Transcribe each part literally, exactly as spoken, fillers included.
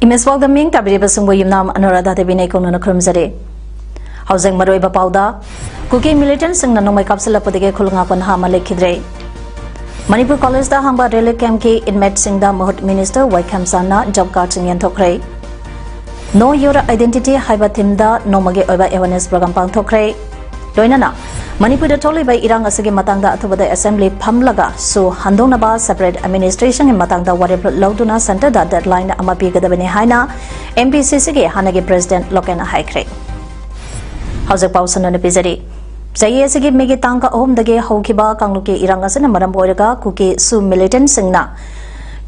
Image ꯄꯥꯎꯗ ꯃꯤꯡ ꯇꯥꯕꯤꯔꯤꯕꯁꯤꯡꯕꯨ ꯌꯨꯝꯅꯥꯝ ꯑꯅꯨꯔꯥꯙꯥ ꯗꯦꯕꯤꯅ ꯏꯀꯣꯛꯅꯅ ꯈꯨꯔꯨꯝꯖꯔꯤ꯫ ꯍꯧꯖꯤꯛ ꯃꯔꯨꯑꯣꯏꯕ ꯄꯥꯎꯗ, ꯀꯨꯀꯤ ꯃꯤꯂꯤꯇꯦꯟꯠꯁꯤꯡꯅ ꯅꯣꯡꯃꯩ ꯀꯥꯞꯁꯤꯜꯂꯛꯄꯗꯒꯤ ꯈꯨꯜ ꯉꯥꯛꯄ ꯅꯍꯥ ꯑꯃ ꯂꯩꯈꯤꯗ꯭ꯔꯦ꯫ ꯃꯅꯤꯄꯨꯔ ꯀꯣꯂꯦꯖꯇ ꯍꯥꯡꯕ ꯔꯤꯂꯤꯐ ꯀꯦꯝꯞꯀꯤ ꯏꯟꯃꯦꯠꯁꯤꯡꯗ ꯃꯍꯨꯠ ꯃꯤꯅꯤꯁꯇꯔ ꯋꯥꯏ ꯈꯦꯝꯆꯥꯟꯅ ꯖꯣꯕ ꯀꯥꯔꯗꯁꯤꯡ ꯌꯦꯟꯊꯣꯛꯈ꯭ꯔꯦ꯫ Know Your Identity ꯍꯥꯏꯕ ꯊꯤꯝꯗ ꯅꯣꯡꯃꯒꯤ ꯑꯣꯏꯕ ꯑꯦꯋꯦꯔꯅꯦꯁ ꯄ꯭ꯔꯣꯒ꯭ꯔꯥꯝ ꯄꯥꯡꯊꯣꯛꯈ꯭ꯔꯦ꯫ ꯂꯣꯏꯅꯅ ꯃꯅꯤꯄꯨꯔꯗ ꯊꯣꯛꯂꯤꯕ ꯏꯔꯥꯡ ꯑꯁꯤꯒꯤ ꯃꯇꯥꯡꯗ ꯑꯊꯨꯕꯗ ꯑꯦꯁꯦꯝꯕ꯭ꯂꯤ ꯐꯝꯂꯒ ꯁꯨ ꯍꯟꯗꯣꯛꯅꯕ, ꯁꯦꯄꯔꯦꯠ ꯑꯦꯗꯃꯤꯅꯤꯁꯇ꯭ꯔꯦꯁꯟꯒꯤ ꯃꯇꯥꯡꯗ ꯋꯥꯔꯦꯞ ꯂꯧꯗꯨꯅ ꯁꯦꯟꯇꯔꯗ ꯗꯦꯗꯂꯥꯏꯟ ꯑꯃ ꯄꯤꯒꯗꯕꯅꯤ ꯍꯥꯏꯅ ꯑꯦꯝ ꯄꯤ ꯁꯤ ꯁꯤꯒꯤ ꯍꯥꯟꯅꯒꯤ ꯄ꯭ꯔꯦꯁꯤꯗꯦꯟꯠ ꯂꯣꯀꯦꯟꯅ ꯍꯥꯏꯈ꯭ꯔꯦ꯫ ꯍꯧꯖꯤꯛ ꯄꯥꯎ ꯁꯟꯗꯣꯛꯅ ꯄꯤꯖꯔꯤ꯫ ꯆꯍꯤ ꯑꯁꯤꯒꯤ ꯃꯦꯒꯤ ꯇꯥꯡ ꯑꯍꯨꯝꯗꯒꯤ ꯍꯧꯈꯤꯕ ꯀꯥꯡꯂꯨꯞꯀꯤ ꯏꯔꯥꯡ ꯑꯁꯤꯅ ꯃꯔꯝ ꯑꯣꯏꯔꯒ ꯀꯨꯀꯤ ꯁꯨ ꯃꯤꯂꯤꯇꯦꯟꯠꯁꯤꯡꯅ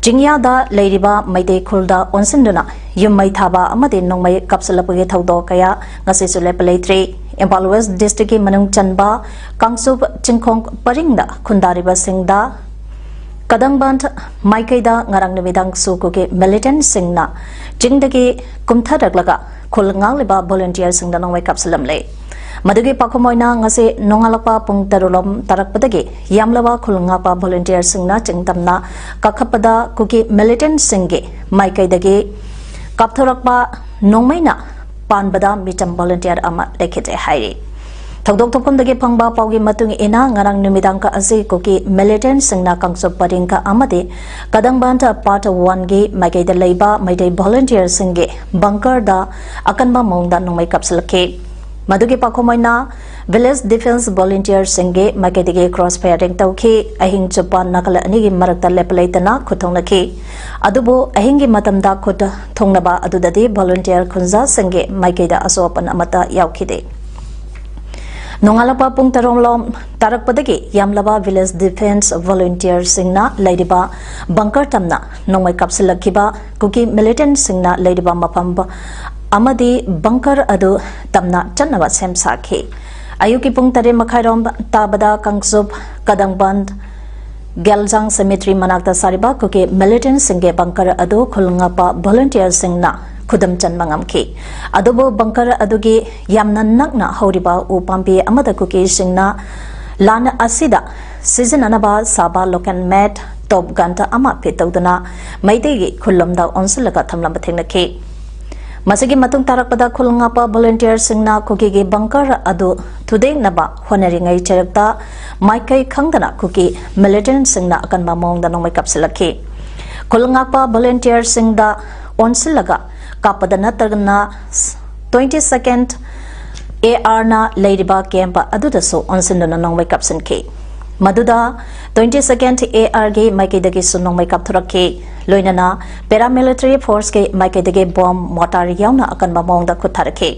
ꯆꯤꯡꯌꯥꯗ ꯂꯩꯔꯤꯕ ꯃꯩꯇꯩ ꯈꯨꯜꯗ ꯑꯣꯟꯁꯤꯟꯗꯨꯅ ꯌꯨꯝ ꯃꯩ ꯊꯥꯕ ꯑꯃꯗꯤ ꯅꯣꯡꯃꯩ ꯀꯥꯞꯁꯤꯜꯂꯛꯄꯒꯤ ꯊꯧꯗꯣꯛ ꯀꯌꯥ ꯉꯁꯤꯁꯨ ꯂꯦꯞꯄ ꯂꯩꯇ꯭ꯔꯤ꯫ ꯏꯝꯐꯥꯜ ꯋꯦꯁ ꯗꯤꯁꯇ꯭ꯔꯤꯛꯀꯤ ꯃꯅꯨꯡ ꯆꯟꯕ ꯀꯥꯡꯆꯨꯞ ꯆꯤꯡꯈꯣꯡ ꯄꯔꯤꯡꯗ ꯈꯨꯟꯗꯥꯔꯤꯕꯁꯤꯡꯗ ꯀꯗꯪꯕꯟ ꯃꯥꯏꯀꯩꯗ ꯉꯔꯥꯡ ꯅꯨꯃꯤꯗꯥꯡ ꯁꯨ ꯀꯨꯀꯤ ꯃꯤꯂꯤꯇꯦꯟꯠꯁꯤꯡꯅ ꯆꯤꯡꯗꯒꯤ ꯀꯨꯝꯊꯔꯛꯂꯒ ꯈꯨꯜ ꯉꯥꯛꯂꯤꯕ ꯚꯣꯂꯨꯟꯇꯤꯌꯔꯁꯤꯡꯗ ꯅꯣꯡꯃꯩ ꯀꯥꯞꯁꯤꯜꯂꯝꯂꯦ꯫ ꯃꯗꯨꯒꯤ ꯄꯥꯎꯈꯨꯝ ꯑꯣꯏꯅ ꯉꯁꯤ ꯅꯣꯡꯉꯥꯜꯂꯛꯄ ꯄꯨꯡ ꯇꯔꯨꯛ ꯂꯣꯝ ꯇꯥꯔꯛꯄꯗꯒꯤ ꯌꯥꯝꯂꯕ ꯈꯨꯜ ꯉꯥꯛꯄ ꯚꯣꯂꯨꯟꯇꯤꯌꯔꯁꯤꯡꯅ ꯆꯤꯡ ꯇꯝꯅ ꯀꯥꯈꯠꯄꯗ ꯀꯨꯀꯤ ꯃꯤꯂꯤꯇꯦꯟꯠꯁꯤꯡꯒꯤ ꯃꯥꯏꯀꯩꯗꯒꯤ ꯀꯥꯞꯊꯣꯔꯛꯄ ꯅꯣꯡꯃꯩꯅ ꯄꯥꯟꯕꯗ ꯃꯤꯆꯝ ꯚꯣꯂꯨꯟꯇꯤꯌꯔ ꯑꯃ ꯂꯩꯈꯤꯗ꯭ꯔꯦ ꯍꯥꯏꯔꯤ꯫ ꯊꯧꯗꯣꯛ ꯊꯣꯛꯐꯝꯗꯒꯤ ꯐꯪꯕ ꯄꯥꯎꯒꯤ ꯃꯇꯨꯡ ꯏꯟꯅ, ꯉꯔꯥꯡ ꯅꯨꯃꯤꯗꯥꯡ ꯑꯁꯤ ꯀꯨꯀꯤ ꯃꯤꯂꯤꯇꯦꯟꯠꯁꯤꯡꯅ ꯀꯥꯡꯆꯨꯞ ꯄꯔꯤꯡꯒ ꯑꯃꯗꯤ ꯀꯗꯪꯕꯟ ꯄꯥꯔꯠ ꯋꯥꯟꯒꯤ ꯃꯥꯏꯀꯩꯗ ꯂꯩꯕ ꯃꯩꯇꯩ ꯚꯣꯂꯨꯟꯇꯤꯌꯔꯁꯤꯡꯒꯤ ꯕꯪꯀꯔꯗ ꯑꯀꯟꯕ ꯃꯑꯣꯡꯗ ꯅꯣꯡꯃꯩ ꯀꯥꯞꯁꯤꯜꯂꯛꯈꯤ꯫ ꯃꯗꯨꯒꯤ ꯄꯥꯎꯈꯨꯝ ꯑꯣꯏꯅ ꯚꯤꯂꯦꯖ ꯗꯤꯐꯦꯟꯁ ꯚꯣꯂꯨꯟꯇꯤꯌꯔꯁꯤꯡꯒꯤ ꯃꯥꯏꯀꯩꯗꯒꯤ ꯀ꯭ꯔꯣꯁ ꯐꯥꯌꯔꯤꯡ ꯇꯧꯈꯤ꯫ ꯑꯍꯤꯡ ꯆꯨꯞꯄ ꯅꯥꯀꯜ ꯑꯅꯤꯒꯤ ꯃꯔꯛꯇ ꯂꯦꯞꯄ ꯂꯩꯇꯅ ꯈꯨꯠ ꯊꯣꯛꯅꯈꯤ꯫ ꯑꯗꯨꯕꯨ ꯑꯍꯤꯡꯒꯤ ꯃꯇꯝꯗ ꯈꯨꯠ ꯊꯣꯡꯅꯕ ꯑꯗꯨꯗꯗꯤ ꯚꯣꯂꯨꯟꯇꯤꯌꯔ ꯈꯨꯟꯖꯥꯁꯤꯡꯒꯤ ꯃꯥꯏꯀꯩꯗ ꯑꯁꯣꯛ ꯑꯄꯟ ꯑꯃꯠꯇ ꯌꯥꯎꯈꯤꯗꯦ꯫ ꯅꯣꯡꯉꯥꯜꯂꯛꯄ ꯄꯨꯡ ꯇꯔꯨꯛ ꯂꯣꯝ ꯇꯥꯔꯛꯄꯗꯒꯤ ꯌꯥꯝꯂꯕ Village Defence Volunteerꯁꯤꯡꯅ ꯂꯩꯔꯤꯕ bunker ꯇꯝꯅ ꯅꯣꯡꯃꯩ ꯀꯥꯞꯁꯤꯜꯂꯛꯈꯤꯕ ꯀꯨꯀꯤ militantꯁꯤꯡꯅ ꯂꯩꯔꯤꯕ ꯃꯐꯝ ꯑꯃꯗꯤ bunker ꯑꯗꯨ ꯇꯝꯅ ꯆꯠꯅꯕ ꯁꯦꯝ ꯁꯥꯈꯤ꯫ ꯑꯌꯨꯛꯀꯤ ꯄꯨꯡ ꯇꯔꯦꯠ ꯃꯈꯥꯏꯔꯣꯝ ꯇꯥꯕꯗ ꯀꯥꯡꯆꯨꯞ ꯀꯗꯪꯕꯟ ꯒꯦꯜꯖꯥꯡ cemetery ꯃꯅꯥꯛꯇ ꯁꯥꯔꯤꯕ ꯀꯨꯀꯤ militantꯁꯤꯡꯒꯤ bunker ꯑꯗꯨ ꯈꯨꯜ ꯉꯥꯛꯄ volunteerꯁꯤꯡꯅ ꯈꯨꯗꯨꯝ ꯆꯟꯕ ꯉꯝꯈꯤ꯫ ꯑꯗꯨꯕꯨ bunker ꯑꯗꯨꯒꯤ ꯌꯥꯝꯅ ꯅꯛꯅ ꯍꯧꯔꯤꯕ ꯎ ꯄꯥꯝꯕꯤ ꯑꯃꯗ ꯀꯨꯀꯤꯁꯤꯡꯅ ꯂꯥꯟ ꯑꯁꯤꯗ ꯁꯤꯖꯤꯟꯅꯅꯕ ꯁꯥꯕ local made top gun ꯑꯃ fit ꯇꯧꯗꯨꯅ ꯃꯩꯇꯩꯒꯤ ꯈꯨꯜꯂꯣꯝꯗ ꯑꯣꯟꯁꯤꯜꯂꯒ ꯊꯝꯂꯝꯕ ꯊꯦꯡꯅꯈꯤ꯫ ꯃꯁꯤꯒꯤ ꯃꯇꯨꯡ ꯇꯥꯔꯛꯄꯗ ꯈꯨꯜ ꯉꯥꯛꯄ volunteerꯁꯤꯡꯅ ꯀꯨꯀꯤꯒꯤ bunker ꯑꯗꯨ ꯊꯨꯗꯦꯛꯅꯕ ꯍꯣꯠꯅꯔꯤꯉꯩ ꯆꯩꯔꯛꯇ ꯃꯥꯏꯀꯩ ꯈꯪꯗꯅ ꯀꯨꯀꯤ militantꯁꯤꯡꯅ ꯑꯀꯟꯕ ꯃꯑꯣꯡꯗ ꯅꯣꯡꯃꯩ ꯀꯥꯞꯁꯤꯜꯂꯛꯈꯤ꯫ ꯈꯨꯜ ꯉꯥꯛꯄ volunteerꯁꯤꯡꯗ ꯑꯣꯟꯁꯤꯜꯂꯒ ꯀꯥꯞꯄꯗ ꯅꯠꯇꯅ twenty second ARꯅ ꯂꯩꯔꯤꯕ camp ꯑꯗꯨꯗꯁꯨ ꯑꯣꯟꯁꯤꯟꯗꯨꯅ ꯅꯣꯡꯃꯩ ꯀꯥꯞꯁꯤꯟꯈꯤ꯫ ꯃꯗꯨꯗ twenty second ARꯒꯤ ꯃꯥꯏꯀꯩꯗꯒꯤꯁꯨ ꯅꯣꯡꯃꯩ ꯀꯥꯞꯊꯣꯔꯛꯈꯤ꯫ ꯂꯣꯏꯅꯅ paramilitary forceꯀꯤ ꯃꯥꯏꯀꯩꯗꯒꯤ bomb, mortar ꯌꯥꯎꯅ ꯑꯀꯟꯕ ꯃꯑꯣꯡꯗ ꯈꯨꯠ ꯊꯥꯔꯛꯈꯤ꯫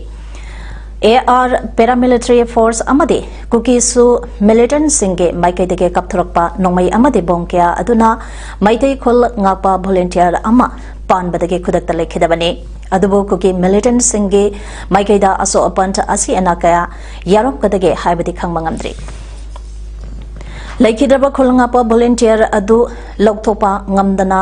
AR, paramilitary force ꯑꯃꯗꯤ ꯀꯨꯀꯤꯁꯨ militantꯁꯤꯡꯒꯤ ꯃꯥꯏꯀꯩꯗꯒꯤ ꯀꯥꯞꯊꯣꯔꯛꯄ ꯅꯣꯡꯃꯩ ꯑꯃꯗꯤ bomb ꯀꯌꯥ ꯑꯗꯨꯅ ꯃꯩꯇꯩ ꯈꯨꯜ ꯉꯥꯛꯄ volunteer ꯑꯃ ꯄꯥꯟꯕꯗꯒꯤ ꯈꯨꯗꯛꯇ ꯂꯩꯈꯤꯗꯕꯅꯤ꯫ ꯑꯗꯨꯕꯨ ꯀꯨꯀꯤ militantꯁꯤꯡꯒꯤ ꯃꯥꯏꯀꯩꯗ ꯑꯁꯣꯛ ꯑꯄꯟ ꯑꯁꯤ ꯑꯅꯥ ꯀꯌꯥ ꯌꯥꯎꯔꯝꯒꯗꯒꯦ ꯍꯥꯏꯕꯗꯤ ꯈꯪꯕ ꯉꯝꯗ꯭ꯔꯤ꯫ ꯂꯩꯈꯤꯗ꯭ꯔꯕ ꯈꯨꯜ ꯉꯥꯛꯄ volunteer ꯑꯗꯨ ꯂꯧꯊꯣꯛꯄ ꯉꯝꯗꯅ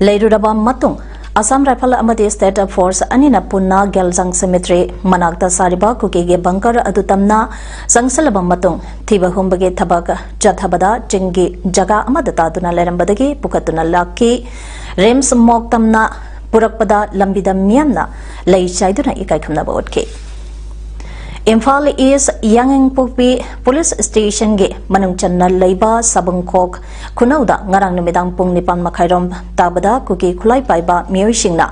ꯂꯩꯔꯨꯔꯕ ꯃꯇꯨꯡ, Assam Rifle ꯑꯃꯗꯤ state force ꯑꯅꯤꯅ ꯄꯨꯟꯅ ꯒꯦꯜꯖꯥꯡ cemetery ꯃꯅꯥꯛꯇ ꯁꯥꯔꯤꯕ ꯀꯨꯀꯤꯒꯤ bunker ꯑꯗꯨ ꯇꯝꯅ ꯆꯪꯁꯤꯜꯂꯕ ꯃꯇꯨꯡ, ꯊꯤꯕ ꯍꯨꯝꯕꯒꯤ ꯊꯕꯛ ꯆꯠꯊꯕꯗ ꯆꯤꯡꯒꯤ ꯖꯒꯥ ꯑꯃꯗ ꯇꯥꯗꯨꯅ ꯂꯩꯔꯝꯕꯗꯒꯤ ꯄꯨꯈꯠꯇꯨꯅ ꯂꯥꯛꯈꯤ꯫ RIMS ꯃꯣꯛ ꯇꯝꯅ ꯄꯨꯔꯛꯄꯗ ꯂꯝꯕꯤꯗ ꯃꯤꯌꯥꯝꯅ ꯂꯩ ꯆꯥꯏꯗꯨꯅ ꯏꯀꯥꯏ ꯈꯨꯝꯅꯕ ꯎꯠꯈꯤ꯫ ꯏꯝꯐꯥꯜ East ꯌꯥꯡꯉꯪꯄꯣꯛꯄꯤ police stationꯒꯤ ꯃꯅꯨꯡ ꯆꯟꯅ ꯂꯩꯕ ꯁꯥꯕꯨꯡꯈꯣꯛ ꯈꯨꯅꯧꯗ ꯉꯔꯥꯡ ꯅꯨꯃꯤꯗꯥꯡ ꯄꯨꯡ ꯅꯤꯄꯥꯟ ꯃꯈꯥꯏꯔꯣꯝ ꯇꯥꯕꯗ ꯀꯨꯀꯤ ꯈꯨꯠꯂꯥꯏ ꯄꯥꯏꯕ ꯃꯤꯑꯣꯏꯁꯤꯡꯅ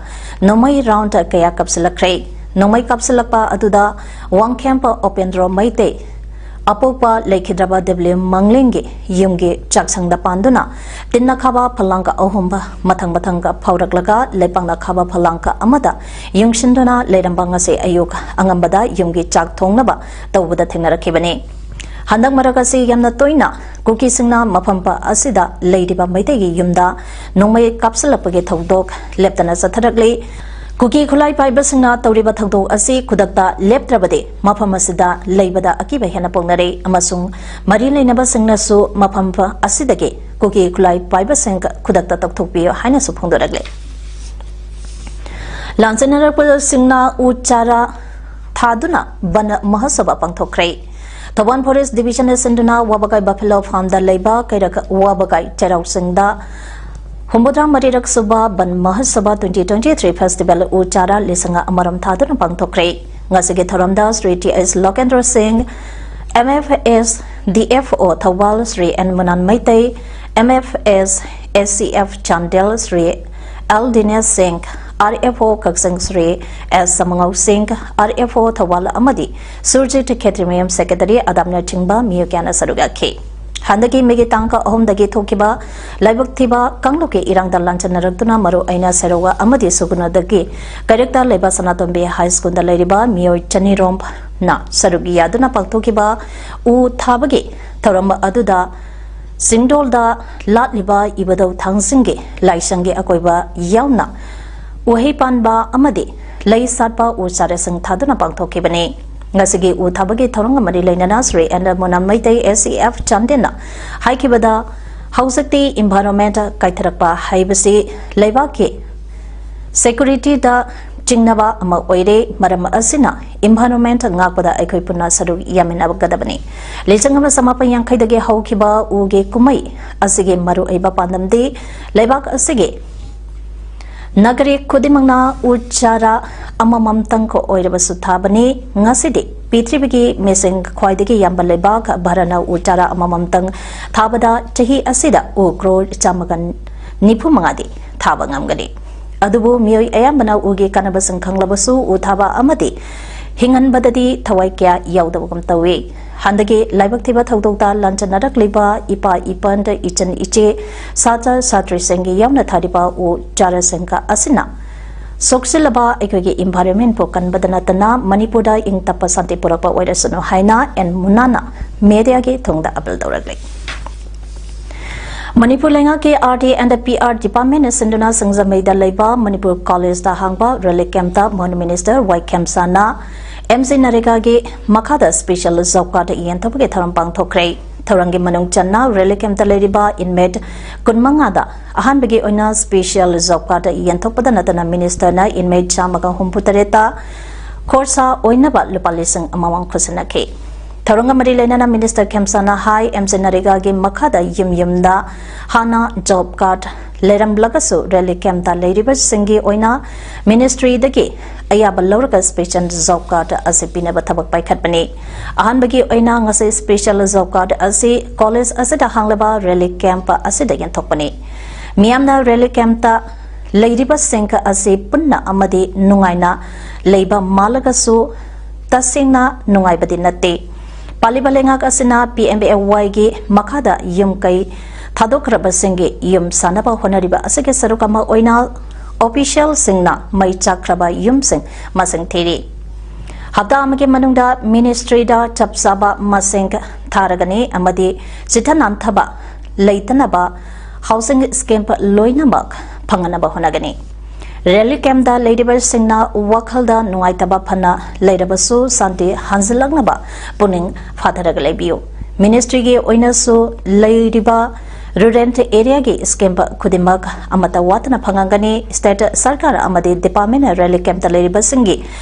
ꯅꯣꯡꯃꯩ round ꯀꯌꯥ ꯀꯥꯞꯁꯤꯜꯂꯛꯈ꯭ꯔꯦ꯫ ꯅꯣꯡꯃꯩ ꯀꯥꯞꯁꯤꯜꯂꯛꯄ ꯑꯗꯨꯗ ꯋꯥꯡꯈꯦꯝ ꯎꯄꯦꯟꯗ꯭ꯔꯣ ꯃꯩꯇꯩ, ꯑꯄꯣꯛꯄ ꯂꯩꯈꯤꯗ꯭ꯔꯕ ꯗꯦꯕꯂꯤꯝ ꯃꯪꯂꯦꯝꯒꯤ ꯌꯨꯝꯒꯤ ꯆꯥꯛꯁꯪꯗ ꯄꯥꯟꯗꯨꯅ ꯇꯤꯟꯅ ꯈꯥꯕ ꯐꯂꯥꯡꯀ ꯑꯍꯨꯝ ꯃꯊꯪ ꯃꯊꯪꯒ ꯐꯥꯎꯔꯛꯂꯒ ꯂꯩꯄꯥꯛꯅ ꯈꯥꯕ ꯐꯂꯥꯡꯀ ꯑꯃꯗ ꯌꯨꯡꯁꯤꯟꯗꯨꯅ ꯂꯩꯔꯝꯕ ꯉꯁꯤ ꯑꯌꯨꯛ ꯑꯉꯟꯕꯗ ꯌꯨꯝꯒꯤ ꯆꯥꯛ ꯊꯣꯡꯅꯕ ꯇꯧꯕꯗ ꯊꯦꯡꯅꯔꯛꯈꯤꯕꯅꯤ꯫ ꯍꯟꯗꯛ ꯃꯔꯛ ꯑꯁꯤ ꯌꯥꯝꯅ ꯇꯣꯏꯅ ꯀꯨꯀꯤꯁꯤꯡꯅ ꯃꯐꯝ ꯑꯁꯤꯗ ꯂꯩꯔꯤꯕ ꯃꯩꯇꯩꯒꯤ ꯌꯨꯝꯗ ꯅꯣꯡꯃꯩ ꯀꯥꯞꯁꯤꯜꯂꯛꯄꯒꯤ ꯊꯧꯗꯣꯛ ꯂꯦꯞꯇꯅ ꯆꯠꯊꯔꯛꯂꯤ꯫ ꯀꯨꯀꯤ ꯈꯨꯠꯂꯥꯏ ꯄꯥꯏꯕꯁꯤꯡꯅ ꯇꯧꯔꯤꯕ ꯊꯧꯗꯣꯛ ꯑꯁꯤ ꯈꯨꯗꯛꯇ ꯂꯦꯞꯇ꯭ꯔꯕꯗꯤ ꯃꯐꯝ ꯑꯁꯤꯗ ꯂꯩꯕꯗ ꯑꯀꯤꯕ ꯍꯦꯟꯅ ꯄꯣꯛꯅꯔꯦ ꯑꯃꯁꯨꯡ ꯃꯔꯤ ꯂꯩꯅꯕꯁꯤꯡꯅꯁꯨ ꯃꯐꯝ ꯑꯁꯤꯗꯒꯤ ꯀꯨꯀꯤ ꯈꯨꯠꯂꯥꯏ ꯄꯥꯏꯕꯁꯤꯡ ꯈꯨꯗꯛꯇ ꯇꯧꯊꯣꯛꯄꯤꯌꯨ ꯍꯥꯏꯅꯁꯨ ꯐꯣꯡꯗꯣꯔꯛꯂꯦ꯫ ꯂꯥꯟꯖꯦꯟꯅꯔꯛꯄꯁꯤꯡꯅ ꯎ ꯆꯥꯔꯥ ꯊꯥꯗꯨꯅ ꯕꯟ ꯃꯍꯣꯠꯁꯕ ꯄꯥꯡꯊꯣꯛꯈ꯭ꯔꯦ꯫ ꯊꯧꯕꯥꯜ ꯐꯣꯔꯦꯁ ꯗꯤꯕꯤꯖꯟꯅ ꯁꯤꯟꯗꯨꯅ ꯋꯥꯕꯒꯥꯏ ꯕꯐꯦꯂꯣ ꯐꯥꯔꯝꯗ ꯂꯩꯕ ꯀꯩꯔꯛ ꯋꯥꯕꯒꯥꯏ ꯆꯩꯔꯥꯎꯁꯤꯡꯗ ꯍꯨꯝꯐꯨꯇꯔꯥ ꯃꯔꯤꯔꯛ ꯁꯨꯕ ꯕꯟ ꯃꯍꯣꯠꯁꯕ twenty twenty three festival ꯎ ꯆꯥꯔꯥ ꯂꯤꯁꯤꯡ ꯑꯃꯔꯣꯝ ꯊꯥꯗꯨꯅ ꯄꯥꯡꯊꯣꯛꯈ꯭ꯔꯦ꯫ ꯉꯁꯤꯒꯤ ꯊꯧꯔꯝꯗ Shri T S Lokendra Singh, M F S D F O Thoubal Shri N Munan Meitei, M F S S C F Chandel Shri L Dinesh Singh, R F O ꯀꯛꯆꯤꯡ ꯁ꯭ꯔꯤ ꯑꯦꯁ ꯁꯃꯉꯧ ꯁꯤꯡ, ꯑꯥꯔ ꯑꯦꯐ ꯑꯣ ꯊꯧꯕꯥꯜ ꯑꯃꯗꯤ ꯁꯨꯔꯖꯤꯠ ꯈꯦꯇ꯭ꯔꯤꯃꯌꯨꯝ ꯁꯦꯀ꯭ꯔꯦꯇꯔꯤ ꯑꯗꯥꯝꯅꯆꯤꯡꯕ ꯃꯤꯑꯣꯏ ꯀꯌꯥꯅ ꯁꯔꯨꯛ ꯌꯥꯈꯤ꯫ ꯍꯟꯗꯛꯀꯤ ꯃꯦꯒꯤ ꯇꯥꯡ ꯑꯍꯨꯝꯗꯒꯤ ꯊꯣꯛꯈꯤꯕ ꯂꯥꯏꯕꯛ ꯊꯤꯕ ꯀꯥꯡꯂꯨꯞꯀꯤ ꯏꯔꯥꯡꯗ ꯂꯥꯟꯖꯟꯅꯔꯛꯇꯨꯅ ꯃꯔꯨ ꯑꯣꯏꯅ ꯁꯦꯔꯧꯒ ꯑꯃꯗꯤ ꯁꯨꯒꯨꯅꯨꯗꯒꯤ ꯀꯩꯔꯛꯇ ꯂꯩꯕ ꯁꯅꯥꯇꯣꯝꯕꯤ ꯍꯥꯏ ꯁ꯭ꯀꯨꯜꯗ ꯂꯩꯔꯤꯕ ꯃꯤꯑꯣꯏ ꯆꯅꯤꯔꯣꯝꯅ ꯁꯔꯨꯛ ꯌꯥꯗꯨꯅ ꯄꯥꯡꯊꯣꯛꯈꯤꯕ ꯎ ꯊꯥꯕꯒꯤ ꯊꯧꯔꯝ ꯑꯗꯨꯗ ꯆꯤꯡꯗꯣꯜꯗ ꯂꯥꯠꯂꯤꯕ ꯏꯕꯨꯙꯧ ꯊꯥꯡꯖꯤꯡꯒꯤ ꯂꯥꯏꯁꯪꯒꯤ ꯑꯀꯣꯏꯕ ꯌꯥꯎꯅ ꯎꯍꯩ ꯄꯥꯟꯕ ꯑꯃꯗꯤ ꯂꯩ ꯁꯥꯠꯄ ꯎ ꯆꯥꯔꯥꯁꯤꯡ ꯊꯥꯗꯨꯅ ꯄꯥꯡꯊꯣꯛꯈꯤꯕꯅꯤ꯫ ꯉꯁꯤꯒꯤ ꯎ ꯊꯥꯕꯒꯤ ꯊꯧꯔꯝꯒ ꯃꯔꯤ ꯂꯩꯅꯅ Shri N L Munan Meitei S C F ꯆꯥꯟꯗꯦꯜꯅ ꯍꯥꯏꯈꯤꯕꯗ, ꯍꯧꯖꯤꯛꯇꯤ environment ꯀꯥꯏꯊꯔꯛꯄ ꯍꯥꯏꯕꯁꯤ ꯂꯩꯕꯥꯛꯀꯤ security ꯗ ꯆꯤꯡꯅꯕ ꯑꯃ ꯑꯣꯏꯔꯦ꯫ ꯃꯔꯝ ꯑꯁꯤꯅ environment ꯉꯥꯛꯄꯗ ꯑꯩꯈꯣꯏ ꯄꯨꯟꯅ ꯁꯔꯨꯛ ꯌꯥꯃꯤꯟꯅꯒꯗꯕꯅꯤ꯫ ꯂꯤꯁꯤꯡ ꯑꯃ ꯆꯃꯥꯄꯟ ꯌꯥꯡꯈꯩꯗꯒꯤ ꯍꯧꯈꯤꯕ ꯎꯒꯤ ꯀꯨꯝꯍꯩ ꯑꯁꯤꯒꯤ ꯃꯔꯨꯑꯣꯏꯕ ꯄꯥꯟꯗꯝꯗꯤ ꯂꯩꯕꯥꯛ ꯑꯁꯤꯒꯤ ꯅꯥꯒꯔꯤꯛ ꯈꯨꯗꯤꯡꯃꯛꯅ ꯎ ꯆꯥꯔꯥ ꯑꯃꯃꯝꯇꯪ ꯑꯣꯏꯔꯕꯁꯨ ꯊꯥꯕꯅꯤ꯫ ꯉꯁꯤꯗꯤ ꯄ꯭ꯔꯤꯊꯤꯕꯤꯒꯤ ꯃꯤꯁꯤꯡ ꯈ꯭ꯋꯥꯏꯗꯒꯤ ꯌꯥꯝꯕ ꯂꯩꯕꯥꯛ ꯚꯥꯔꯠꯅ ꯎ ꯆꯥꯔꯥ ꯑꯃꯃꯝꯇꯪ ꯊꯥꯕꯗ ꯆꯍꯤ ꯑꯁꯤꯗ ꯎ ꯀ꯭ꯔꯣꯔ ꯆꯥꯝꯃꯒ ꯅꯤꯐꯨ ꯃꯉꯥꯗꯤ ꯊꯥꯕ ꯉꯝꯒꯅꯤ꯫ ꯑꯗꯨꯕꯨ ꯃꯤꯑꯣꯏ ꯑꯌꯥꯝꯕꯅ ꯎꯒꯤ ꯀꯥꯟꯅꯕꯁꯤꯡ ꯈꯪꯂꯕꯁꯨ ꯎ ꯊꯥꯕ ꯑꯃꯗꯤ ꯍꯤꯡꯍꯟꯕꯗꯗꯤ ꯊꯋꯥꯏ ꯀꯌꯥ ꯌꯥꯎꯗꯕꯒꯨꯝ ꯇꯧꯏ꯫ ꯍꯟꯗꯛꯀꯤ ꯂꯥꯏꯕꯛ ꯊꯤꯕ ꯊꯧꯗꯣꯛꯇ ꯂꯥꯟꯖꯟꯅꯔꯛꯂꯤꯕ ꯏꯄꯥ ꯏꯄꯟ, ꯏꯆꯟ ꯏꯆꯦ, ꯁꯥꯇ꯭ꯔ ꯁꯥꯇ꯭ꯔꯤꯁꯤꯡꯒꯤ ꯌꯥꯎꯅ ꯊꯥꯔꯤꯕ ꯎ ꯆꯥꯔꯥꯁꯤꯡꯒ ꯑꯁꯤꯅ ꯁꯣꯛꯆꯤꯜꯂꯕ ꯑꯩꯈꯣꯏꯒꯤ environment ꯄꯨ ꯀꯟꯕꯗ ꯅꯠꯇꯅ ꯃꯅꯤꯄꯨꯔꯗ ꯏꯪ ꯇꯞꯄ ꯁꯥꯟꯇꯤ ꯄꯨꯔꯛꯄ ꯑꯣꯏꯔꯁꯅꯨ ꯍꯥꯏꯅ ꯑꯦꯟ ꯃꯨꯅꯥꯅ media ꯒꯤ ꯊꯣꯡꯗ appeal ꯇꯧꯔꯛꯂꯤ꯫ ꯃꯅꯤꯄꯨꯔ ꯂꯩꯉꯥꯛꯀꯤ R D and P R department ꯅ ꯁꯤꯟꯗꯨꯅ ꯁꯤꯡꯖꯃꯩꯗ ꯂꯩꯕ ꯃꯅꯤꯄꯨꯔ college ꯇ ꯍꯥꯡꯕ relief camp ꯇ ꯃꯣꯍꯟ minister ꯋꯥꯏ ꯈꯦꯝꯁꯥꯅ M G ꯅꯔꯦꯒꯥꯒꯤ ꯃꯈꯥꯗ special job card ꯌꯦꯟꯊꯣꯛꯄꯒꯤ ꯊꯧꯔꯝ ꯄꯥꯡꯊꯣꯛꯈ꯭ꯔꯦ꯫ ꯊꯧꯔꯝꯒꯤ ꯃꯅꯨꯡ ꯆꯟꯅ relief camp ꯇ ꯂꯩꯔꯤꯕ inmate ꯀꯨꯟꯃꯉꯥꯗ ꯑꯍꯥꯟꯕꯒꯤ ꯑꯣꯏꯅ special job card ꯌꯦꯟꯊꯣꯛꯄꯗ ꯅꯠꯇꯅ minister ꯅ inmate ꯆꯥꯝꯃꯒ ꯍꯨꯝꯐꯨ ꯇꯔꯦꯠꯇ ꯈꯣꯔꯁꯥ ꯑꯣꯏꯅꯕ ꯂꯨꯄꯥ ꯂꯤꯁꯤꯡ ꯑꯃꯃꯝ ꯈꯨꯠꯁꯤꯟꯅꯈꯤ꯫ ꯊꯧꯔꯝꯒ ꯃꯔꯤ ꯂꯩꯅꯅ minister ꯈꯦꯝꯁꯥꯅ ꯍꯥꯏ, M G ꯅꯔꯦꯒꯥꯒꯤ ꯃꯈꯥꯗ ꯌꯨꯝ ꯌꯨꯝꯗ ꯍꯥꯟꯅ job card ꯂꯩꯔꯝꯂꯒꯁꯨ relief camp ꯇ ꯂꯩꯔꯤꯕꯁꯤꯡꯒꯤ ꯑꯣꯏꯅ ministry ꯗꯒꯤ ꯑꯌꯥꯕ ꯂꯧꯔꯒ special job card ꯑꯁꯤ ꯄꯤꯅꯕ ꯊꯕꯛ ꯄꯥꯏꯈꯠꯄꯅꯤ꯫ ꯑꯍꯥꯟꯕꯒꯤ ꯑꯣꯏꯅ ꯉꯁꯤ special job card ꯑꯁꯤ college ꯑꯁꯤꯗ ꯍꯥꯡꯂꯕ relief camp ꯑꯁꯤꯗ ꯌꯦꯟꯊꯣꯛꯄꯅꯤ꯫ ꯃꯤꯌꯥꯝꯅ relief camp ꯇ ꯂꯩꯔꯤꯕꯁꯤꯡ ꯑꯁꯤ ꯄꯨꯟꯅ ꯑꯃꯗꯤ ꯅꯨꯡꯉꯥꯏꯅ ꯂꯩꯕ ꯃꯥꯜꯂꯒꯁꯨ ꯇꯁꯦꯡꯅ ꯅꯨꯡꯉꯥꯏꯕꯗꯤ ꯅꯠꯇꯦ꯫ ꯄꯥꯜꯂꯤꯕ ꯂꯩꯉꯥꯛ ꯑꯁꯤꯅ P M A Y ꯒꯤ ꯃꯈꯥꯗ ꯌꯨꯝ ꯀꯩ ꯊꯥꯗꯣꯛꯈ꯭ꯔꯕꯁꯤꯡꯒꯤ ꯌꯨꯝ ꯁꯥꯅꯕ ꯍꯣꯠꯅꯔꯤꯕ ꯑꯁꯤꯒꯤ ꯁꯔꯨꯛ ꯑꯃ ꯑꯣꯏꯅ official ꯁꯤꯡꯅ ꯃꯩ ꯆꯥꯛꯈ꯭ꯔꯕ ꯌꯨꯝꯁꯤꯡ ꯃꯁꯤꯡ ꯊꯤꯔꯤ꯫ ꯍꯞꯇꯥ ꯑꯃꯒꯤ ꯃꯅꯨꯡꯗ ministry ꯗ ꯆꯞ ꯆꯥꯕ ꯃꯁꯤꯡ ꯊꯥꯔꯒꯅꯤ ꯑꯃꯗꯤ ꯆꯤꯊ ꯅꯥꯟꯊꯕ ꯂꯩꯇꯅꯕ housing scheme ꯂꯣꯏꯅꯃꯛ ꯐꯪꯅꯅꯕ ꯍꯣꯠꯅꯒꯅꯤ꯫ Relief camp ꯇ ꯂꯩꯔꯤꯕꯁꯤꯡꯅ ꯋꯥꯈꯜꯗ ꯅꯨꯡꯉꯥꯏꯇꯕ ꯐꯅ ꯂꯩꯔꯕꯁꯨ ꯁꯥꯟꯇꯤ ꯍꯟꯖꯤꯜꯂꯛꯅꯕ ꯄꯨꯛꯅꯤꯡ ꯐꯥꯊꯔꯒ ꯂꯩꯕꯤꯌꯨ꯫ Ministry ꯒꯤ ꯑꯣꯏꯅꯁꯨ ꯂꯩꯔꯤꯕ rural area ꯒꯤ scheme ꯈꯨꯗꯤꯡꯃꯛ ꯑꯃꯠꯇ ꯋꯥꯠꯇꯅ ꯐꯪꯍꯟꯒꯅꯤ꯫ State ꯁꯔꯀꯥꯔ ꯑꯃꯗꯤ department ꯅ relief camp ꯇ ꯂꯩꯔꯤꯕꯁꯤꯡꯒꯤ